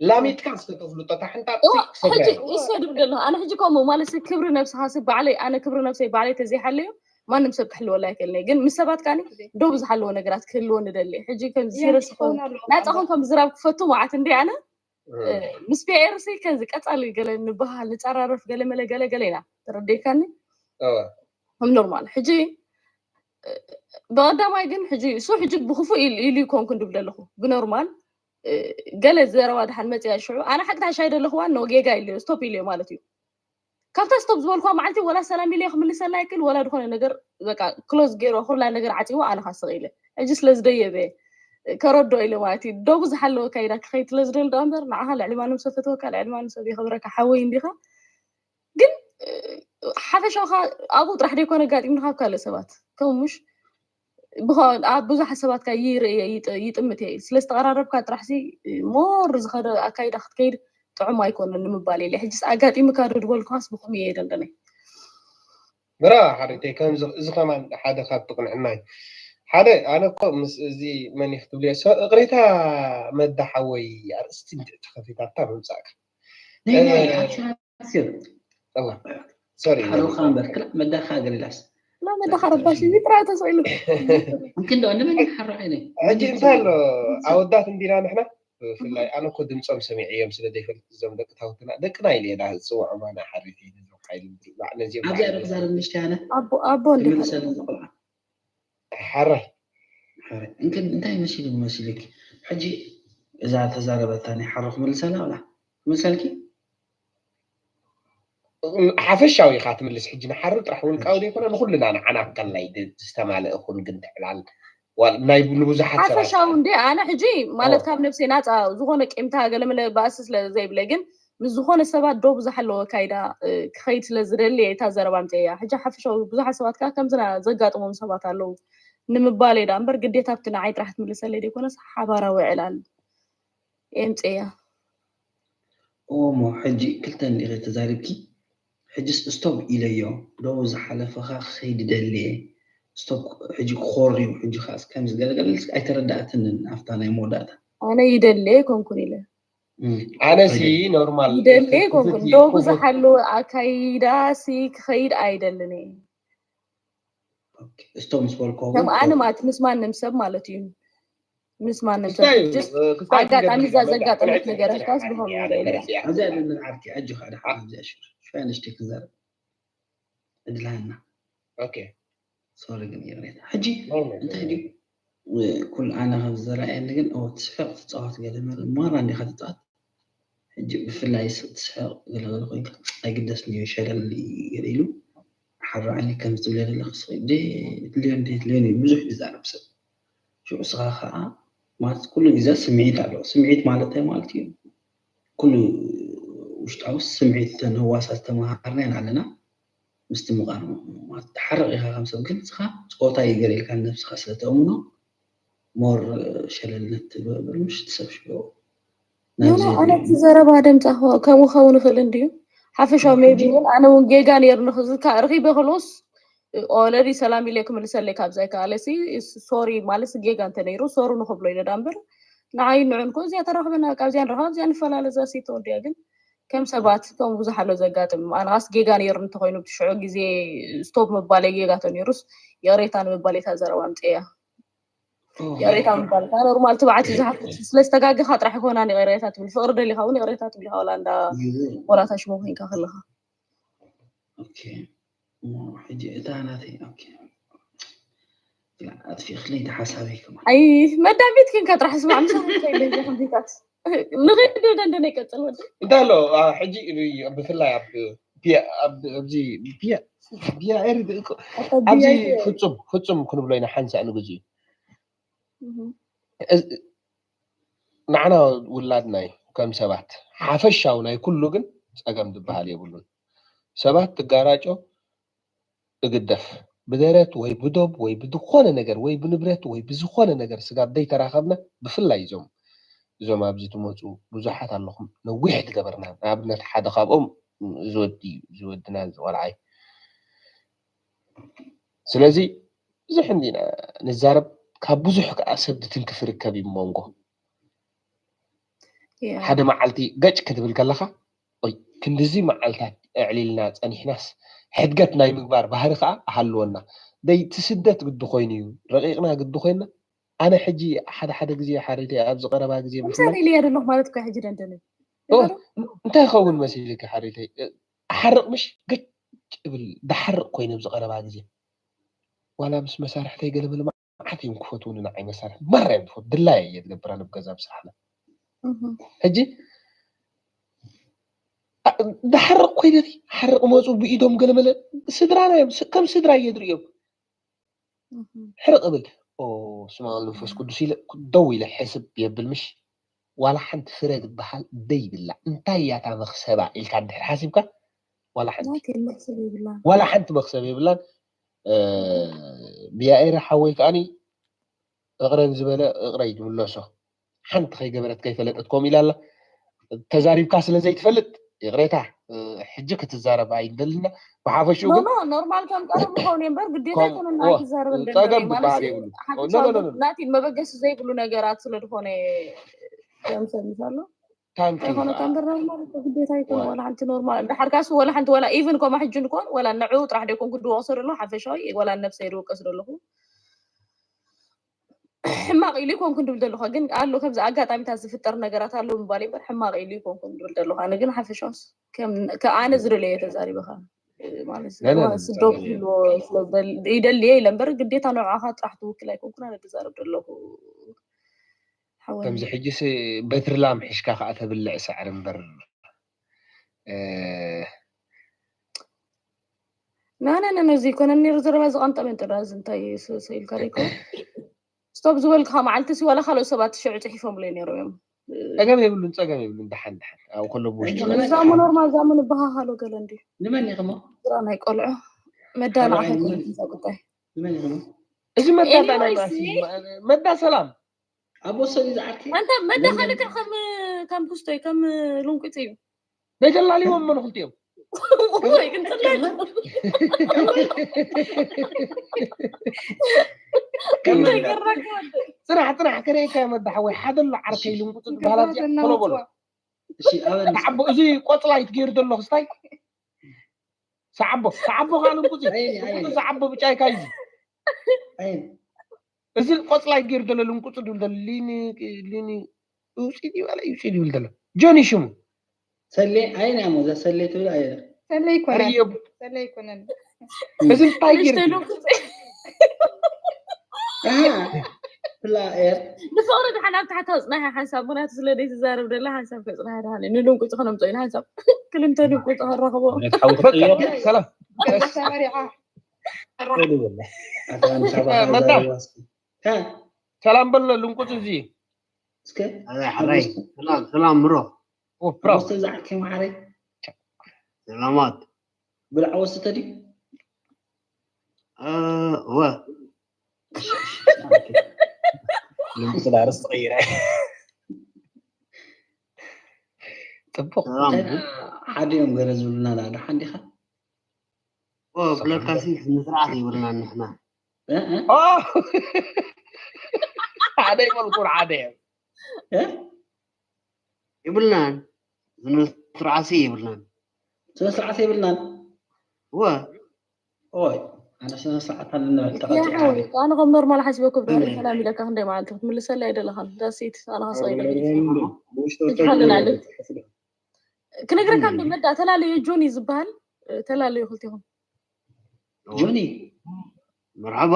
ላሚትካ እስከ ተፍልጦ እታ ሕንጣጥ እዋ፣ ክሰብረ ሕጂ እሱ ድብል ዘለኹ ኣነ ሕጂ ከምኡ ማለት ሲ ክብሪ ነብስኻ ሲ ባዕለይ ኣነ ክብሪ ነብሰይ ባዕለይ ተዘይሓለዮ ማንም ሰብ ክሕልወላ ኣይክእልኒ ግን ምስ ሰባት ካኒ ዶብ ዝሓለዎ ነገራት ክህልዎ ንደሊ ሕጂ ከም ያ ሲረስ ክኸውን ኣለዎ ናፃኹም እምበር ከም ዝራብ ክፈቱ መዓት እንዲ ኣነ እ፣ ምስ ፒ ኤር ሲ ከምዚ ቀፃሊ ገለ ንበሃል ንፀራረፍ ገለ መለ ገለ ገለ ኢና ተረዲእካኒ እወ ከም ኖርማል ሕጂ እ፣ ብቐዳማይ ግን ሕጂ እሱ ሕጂ ብክፉእ ኢሉ ኢሉ ይኮንኩ እንድብል ዘለኹ ብኖርማል እ፣ ገለ ዘረባ ድሓን መፅያ ሽዑ ኣነ ሓቂ ታሻይ ዘለኽዋ ኖ ጌጋ ኢልዮ ስቶፕ ኢልዮ ማለት እዩ ካብታ ስቶፕ ዝበልኳ መዓልቲ ወላ ሰላም ኢልዮ ክምልሰላ ይክል ወላ ዝኾነ ነገር በቃ ክሎዝ ገይሮ ኩላ ነገር ዓፂዎ ኣነ ካስቕ ኢለ ሕጂ ስለ ዝደየበ ከረዶ ኢለ ማለት እዩ ዶቡ ዝሓለወ ካይዳ ክኸይድ ስለ ዝደል ዶ እምበር ንዓኻ ልዕሊ ማንም ሰብ ፈትወካ ልዕሊ ማንም ሰብ የኽብረካ ሓወይ እንዲኻ ግን ሓፈሻኻ ኣብኡ ጥራሕ ደይኮነ ኣጋጢምኒ ካብ ካልእ ሰባት ከምኡ ምሽ ኣብ ብዙሓት ሰባት ካ ይርእየ ይጥምት እየ ስለ ዝተቐራረብካ ጥራሕ ሲ ሞር ዝኸደ ኣካይዳ ክትከይድ ጥዑም ኣይኮነን ንምባል የለ ሕጅስ ኣጋጢምካ ዶ ዝበልኩኻስ ብኹም እየ ደንደነይ ምራ ሓደተይ ከምዚ እዚ ከማን ሓደ ካብ ትቕንዕና እዩ ሓደ ኣነ እኮ ምስ እዚ መን ክትብልዮ እቕሬታ መዳሓወይ ኣርእስቲ እንድዒ ተኸፊታታ ምምፃእካ ናይ ናይ ሓሻት ሶሪ ሓሮካ እምበር ክላ መዳካ ገሊላስ ላ መዳካ ረባሽ እዚ ጥራይ ተስኢሉ እንክንዶ ንመን ሓሮ ዓይነ ሕጂ እንታይ ኣሎ ኣወዳት እንዲና ንሕና ብፍላይ ኣነ እኮ ድምፆም ሰሚዐዮም ስለ ዘይፈልጥ እዞም ደቂ ታውትና ደቅና ኢለ ዳ ዝፅውዖም ኣነ ሓሪፍ ነዞም ሓይሊ ነዚኦም ኣብዚኣ ዶ ክዛረብ ምሽቲ ኣነ ኣቦ ኣቦ እንዲ ክምልሰለን ዝቆልዓ ሓራይ ሓራይ እንክን እንታይ መሲሉ መሲልክ ሕጂ እዛ ተዛረበታ ናይ ሓሮ ክምልሰላ ብላ ክምልሰልኪ ሓፈሻዊ ኢኻ ትምልስ ሕጂ ንሓሩ ጥራሕ ውልቃዊ ዘይኮነ ንኩልና ንዓና ከላይ ዝተማልእ ኩን ግን ትዕላል ናይ ንብዙሓት ሰባት ሓፈሻዊ እንዲ ኣነ ሕጂ ማለት ካብ ነብሰይ ናፃ ዝኾነ ቂምታ ገለመለ ባእሲ ስለ ዘይብለ ግን ምስ ዝኾነ ሰባት ዶ ብዙሓለዎ ካይዳ ክኸይድ ስለ ዝደሊ እታ ዘረባ ምፀያ ሕጂ ሓፈሻዊ ብዙሓት ሰባት ከዓ ከምዝና ዘጋጥሞም ሰባት ኣለዉ ንምባል ዳ እምበር ግዴታ ኣብቲ ንዓይ ጥራሕ ትምልሰለይ ዘይኮነስ ሓባራዊ ዕላል የምፅያ እሞ ሕጂ ክልተ እንዲኺ ተዛሪብኪ ሕጅስ ስቶፕ ኢለዮ ዶ ዝሓለፈኻ ክኸይድ ደልየ ስቶፕ ሕጂ ክኾር እዩ ሕጂ ከዓስ ከምዚ ገለገለ ኣይተረዳእትንን ኣብታ ናይ መወዳእታ ኣነ ይደሊ ኣይኮንኩን ኢለ ኣነሲ ኖርማል ይደሊ ኣይኮንኩን ዶ ብዙሓሉ ኣካይዳሲ ክኸይድ ኣይደልን እየ ስቶፕ ምስ በልኮ ከም ኣነ ማለት ምስ ማንም ሰብ ማለት እዩ ምስ ማንም ሰብ ኣጋጣሚ እዛ ዘጋጠመት ነገር ካስ ብኸምኡ ኣብዚኣ ንዓርኪ ኣጆኻ ድሓን ኣብዚኣ ሽር ሽፋ ንሽተይ ክንዛረብ ዕድልሃና ሶሪ ግን ይቕሬታ ሕጂ እንታይ ድዩ ኩሉ ኣነ ከም ዝረኣየኒ ግን ትስሕቕ ትፃወት ገለ መለ ማራ እንዲኻ ትፃወት ሕጂ ብፍላይ ትስሕቕ ገለገለ ኮይንካ ኣይግደስን እዩ ሸለል ገለ ኢሉ ሓሮ ዓይኒ ከም ዝብለ ዘለክ ድልዮን ድልዮን እዩ ብዙሕ ዝዛረብ ሰብ ሽዑ ስኻ ከዓ ማለት ኩሉ ግዜ ስምዒት ኣለዎ ስምዒት ማለት እንታይ ማለት እዩ ኩሉ ውሽጣዊ ስምዒት ተን ህዋሳ ዝተመሃርና ኢና ኣለና ምስቲ ምቓር ትሓርቕ ኢኻ ከም ሰብ ግን ንስኻ ፀወታ እዩ ገለ ኢልካ ንነብስኻ ስለ ተእምኖ ሞር ሸለልነት ትገብር ምሽ ትሰብ ሽዶ ኣነ እቲ ዘረባ ደምፃ ከምኡ ኸውን ይኽእል እንድዩ ሓፈሻዊ ሜቢ እውን ኣነ እውን ጌጋ ነይሩ ንክዝካ ርኪበ ክልስ ኦለዲ ሰላም ኢለ ክምልሰለይ ካብ ዘይከኣለ ሶሪ ማለት ጌጋ እንተነይሩ ሶሩ ንክብሎ ኢለ ዳ እምበር ንዓይ ንዕንኮ እዚኣ ተራኽበና ካብዚኣ ንረኸብ እዚኣ ንፈላለ እዛ ሲ ተወዲያ ግን ከም ሰባት ከም ብዙሕ ኣሎ ዘጋጥም ኣነስ ጌጋ ነይሩ እንተኮይኑ ብትሽዑ ግዜ ስቶፕ ምባለይ ጌጋ ተነይሩስ ይቕሬታ ንምባል እታ ዘረባ ምፅያ ይቕሬታ ምባል እታ ኖርማል ትብዓት እዩ ዝሓፍት ስለ ዝተጋገኻ ጥራሕ ይኮና ይቕሬታ ትብል ፍቅሪ ደሊኻ እውን ይቕሬታ ትብል ኢኻ ወላ እንዳ ወላታ ሽሞ ኮይንካ ከለኻ ሕጂ እታ ናተይ ኣጥፊእክለይ ተሓሳበይ ከማ ኣይ መዳሚት ክንካ ጥራሕ ስማዕ ምሳት ከምዚታት ንኽድ ደንደነ ይቀፅል ወዲ እንታይ ኣሎ ሕጂ ብፍላይ ኣብዚ ቢያ ኤሪ ኣብዚ ፍፁም ፍፁም ክንብሎ ኢና ሓንሳእ ንግዜ እዩ ንዓና ውላድና እዩ ከም ሰባት ሓፈሻዊ ናይ ኩሉ ግን ጸገም ዝበሃል የብሉን። ሰባት ትጋራጮ እግደፍ፣ ብደረት ወይ ብዶብ ወይ ብዝኾነ ነገር ወይ ብንብረት ወይ ብዝኾነ ነገር ስጋብ ዘይተራኸብና፣ ብፍላይ እዞም እዞም ኣብዚ ትመፁ ብዙሓት ኣለኹም፣ ነዊሕ ዝገበርና። ንኣብነት ሓደ ካብኦም እዚ ወዲ እዩ፣ እዚ ወድና እዚ ቆልዓ እዩ። ስለዚ ብዙሕ እንዲና ንዛረብ፣ ካብ ብዙሕ ከዓ ሰብ ዝትንክፍ ርከብ እዩ መንጎ። ሓደ መዓልቲ ገጭ ክትብል ከለኻ፣ ኦይ ክንድዚ መዓልታት ኣዕሊልና ፀኒሕናስ ሕድገት ናይ ምግባር ባህሪ ከዓ ኣሃልወና። ደይ እቲ ስደት ግዲ ኮይኑ እዩ፣ ረቂቕና ግዲ ኮይና። ኣነ ሕጂ ሓደ ሓደ ግዜ ሓሪተይ ኣብዚ ቀረባ ግዜ እንታይ ኢለ እየ ዘለኹ ማለት እኮ ሕጂ ደንደነ እንታይ ይኸውን መሲልካ ሓሪተይ ሓርቕ ምሽ ገጭ ብል። ዳሓርቕ ኮይነ ኣብዚ ቀረባ ግዜ ዋላ ምስ መሳርሕተይ ገለመለ መዓት እዮም ክፈትውኒ። ንዓይ መሳርሒ ማራ እዮም ዝፈት ድላይ እየ ዝገብር ኣነ ብገዛ ብስራሕና። ሕጂ ዳሓርቕ ኮይነ ሓርቕ መፁ ብኢዶም ገለመለ ስድራና እዮም፣ ከም ስድራ እየ ዝርእዮም። ሕርቕ እብል። ስማ መንፈስ ቅዱስ ኢለ ደው ኢለ ሕስብ የብል ምሽ ዋላ ሓንቲ ፍረ ዝበሃል ደይብላ። እንታይ እያ እታ መኽሰባ ኢልካ እንድሕር ሓሲብካ ዋላ ሓንቲ ዋላ ሓንቲ መኽሰብ የብላን። ብያኤረ ሓወይ ከዓኒ እቕረ ዝበለ እቕረ ይምለሶ። ሓንቲ ከይገበረት ከይፈለጠት ከምኡ ኢላ ኣላ። ተዛሪብካ ስለ ዘይትፈልጥ ይቕሬታ ሕጂ ክትዛረብ ኣይንደልና። ብሓፈሽኡ ግን ኖርማል ከም ቀረብ ክኸውን እየ እምበር ግዴታ ኣይኮነን ኣይትዛረብ እንደገና ጸገም ማለት ዝበሃል የብሉ። ሓፈሻዊ ናቲን መበገሲ ዘይብሉ ነገራት ስለ ዝኾነ ከምሰምስ ኣሎ። ታንኪ ኣይኮነ ከምበር ኖርማል ግዴታ ኣይኮነ ዋላ ሓንቲ ኖርማል እንድሓር ካስ ዋላ ሓንቲ ዋላ ኢቨን ኮማ ሕጂ ንኮን ዋላ ንዑ ጥራሕ ደይኮንኩ ድወቕሶ ደለኹ ሓፈሻዊ ዋላ ነብሰይ ድውቀስ ደለኹ። ሕማቕ ኢሉ ይኮንኩ ድብል ደለኹ ግን ኣሎ ከምዚ ኣጋጣሚታት ዝፍጠር ነገራት ኣሎ ምባል እምበር ሕማቕ ኢሉ ይኮንኩ ድብል ደለኹ ኣነ ግን ሓፈሻውስ ኣነ ዝደለየ ተዛሪበኻ ማለት ስደው ክህልዎ ይደልየ ኢለ እምበር ግዴታ ንዕኻ ጥራሕ ትውክል ኣይኮንኩን ኣነ ዝዛረብ ደለኹ። ከምዚ ሕጂስ በትሪ ላም ሒሽካ ከዓ ተብልዕ ሳዕሪ እምበር ናና ነዚ ይኮነ ነሩ ዘረባ ዝቐንጠመ ጥራዝ እንታይ ሰኢልካ ደይኮ ስቶብ ዝበልካ መዓልቲ ሲ ዋላ ካልኦት ሰባት ሽዑ ፅሒፎምለይ ነይሮም እዮም። ጸገም የብሉን፣ ጸገም የብሉን። ደሓን ደሓን ኣብኡ ከሎ ብውሽጢ እዛ መኖርማ እዛ ምንበሃሃሎ ገለ እንዲ ንመን ኢኹሞ? ስራ ናይ ቆልዑ መዳናዕታ ይኮነ እዛ ጉዳይ ንመን ኢኹሞ? እዚ መዳዳ ናይ Anyway, ማእሲ መዳ ሰላም ኣብ ወሰን እዩ ዝዓርኪ ኣንተ መዳ ካልከ ከም ከም ኩስቶይ ከም ልንቁጥ እዩ። ነይተላልዎም መን ክልቲኦም ወይ ግን ጥላይ ጽናሕ ጽናሕ ከርእየካ መዳ ሓወይ ሓደ ኣሎ ዓርከይ ልንቁጥ ዝበሃላ እዚኣ ቶሎ በሎ። እሺ ኣበን ሰዓቦ እዚ ቆጽላይት ገይሩ ዘሎ ክስታይ ሰዓቦ ሰዓቦ ከዓ ልንቁፅ እዩ። ኣይኒ፣ ኣይኒ። ልንቁፅ ሰዓቦ ብጫ ይካ እዩ። ኣይን እዚ ቆፅላይ ገይሩ ዘሎ ልንቁፅ ድብል ዘሎ ሊኒ ሊኒ ውፅኢት ይበለ ውፅኢት ይብል ዘሎ ጆኒ ሽሙ ሰሌ ኣይን ያሞ እዛ ሰሌ ትብል ኣየ ሰለ ይኮነን ርየቡ ሰለ ይኮነን እዚ እንታይ ገይሩ ንእሽተይ ልንቁፅ ፍላ ኤር ንፍቕሪ ድሓን ኣብ ታሕቲ ኣፅናሒ ሓንሳብ ምክንያቱ ስለ ዘይትዛረብ ደላ ሓንሳብ ከፅናሒ ድሓን ንልንቁፅ ከነምፅኦ ኢና ሓንሳብ ክልተ ልንቁፅ ከረኽቦ በቃ ሰላም ሰመሪዓ ኣታ ንሳባ መጣ። ዛረባስ ሰላም በሎ ልንቁፅ እዚ እስከ ሕራይ ሰላም ሰላም ምሮ ፕራው ወስተ ዝዓርከ ማዓረይ ሰላማት ብልዓ ወስተ ድዩ እ፣ ወ ልምስል ኣርስቲ ቀይረ ፅቡቅ ሰላም ሓደ እዮም ገለ ዝብሉና ዳ ደሓን ዲኻ ወ ብለካሲ ስነ ስርዓት ይብልና ንሕና እ፣ እ፣ ኦ! ሓደ ይበልኩን ሓደ እዮም እ? ይብልናን ስነ ስርዓትሲ ይብልናን ስነ ስርዓት የብልናን ወ ኦይ ኣነ ስነ ስርዓት ኣለና ተቐፂ ኣነ ከም ኖርማል ሓሲበኩም ዶ ሰላም ኢለካ ክንደይ መዓልቲ ክትምልሰለይ ኣይደለኻን ዳሲት ኣነ ከስቕ ኢለ ክነግረካ እንደ መዳ ተላለዩ ጆኒ ዝበሃል ተላለዩ ክልቲኹም ጆኒ መርሓባ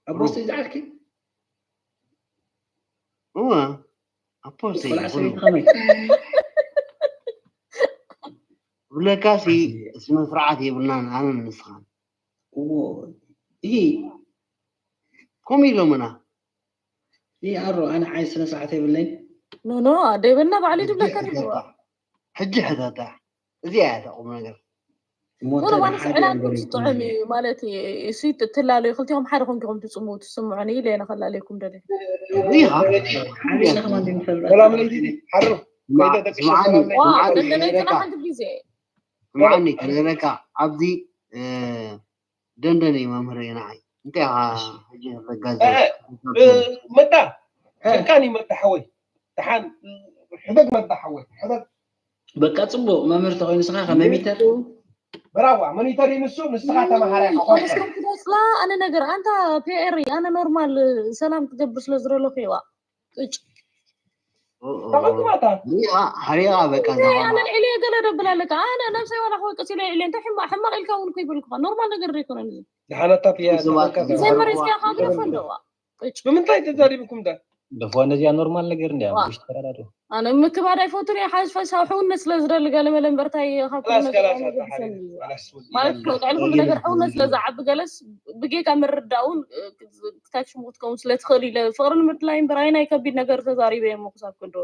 ኣብ ወስተ ዝዓርኪ እወ ኣፖርሲ ቆልዓ ሰበይቲ ከመይ ብለካሲ ስነ ስርዓት የብልናን ኣነ ንስኻን እዎ ይሄ ከምኡ ኢሎምና ይሄ ኣሮ ኣነ ዓይ ስነ ስርዓት የብለይን ኖ ኖ ደበና ባዕሉ እዩ ዝብለካ ነይሩ። ሕጂ ሕተታ። እዚኣ እያ እታ ቁም ነገር። ኖ ኖ ማለት ዕላል ጥዑም እዩ ማለት እዩ። እሱ ትላለዩ ክልቲኹም ሓደ ኮንኪኹም ትጽምዉ ትስምዑኒ ኢለ እየ ንኸላለየኩም ደለ። እዚኻ ሓቢርና ከማን ድንፈልጥ ሰላም ለይቲ ሓሩ ስምዓኒ ስምዓኒ ደንደነይ ክነግረካ ጥራሕ ሓንቲ ግዜ ስምዓኒ ክነግረካ ኣብዚ እ፣ ደንደነይ መምህረይ ንዓይ እንታይ ኢኻ ሕጂ ተጋዘ መጣ ስልካን ይመጣ ሓወይ ደሓን ሕደግ መጣ ሓወይ ሕደግ በቃ ጽቡቅ መምህር ተኮይኑ ንስኻ ከመሚተር ብራዋ መኒተር ንሱ ንስኻ ተማሃራይ ሓወይ እስከም ትደስላ ኣነ ነገር ኣንታ ፒኤር ኣነ ኖርማል ሰላም ትገብር ስለ ዝረለኹ ይዋ ቅጭ ተቐጥማታ ሓሪቓ ሓሪቓ በቃ ኣነ ልዕሊ ገለ ደብል ኣለካ ኣነ ነብሰይ ዋላ ክወቅስ ኢለ ልዕሊ እንታይ ሕማቅ ሕማቅ ኢልካ እውን እኮ ይበልኩኻ ኖርማል ነገር ዘይኮነ ደሓነታ ፒያ ዘይ መሪዝካ ካብ ደፈ ኣለዋ ቅጭ ብምንታይ ተዛሪብኩም ዳ ደፎ ነዚኣ ኖርማል ነገር እንዲያ ዋ። ውሽጢ ተራዳዶ ኣነ ምክባድ ኣይፈቱን እየ ሓዝ ፈሳ ሕውነት ስለ ዝደሊ ገለ መለ እምበርታይ ካብ ላስ ኩሉ ገላስ ነገር ኣታ ሓደ ይሰኒ እዩ። ገላስ ማለት ልዕሊ ኩሉ ነገር ሕውነት ስለ ዝዓቢ ገለስ ብጌጋ ምርዳእ እውን ክታች ሽሙ ክትከውን ስለ ትኽእል ኢለ ፍቅሪ ንምድላይ እምበር ኣይ ናይ ከቢድ ነገር ተዛሪበ እየ ክሳብ ክንዶ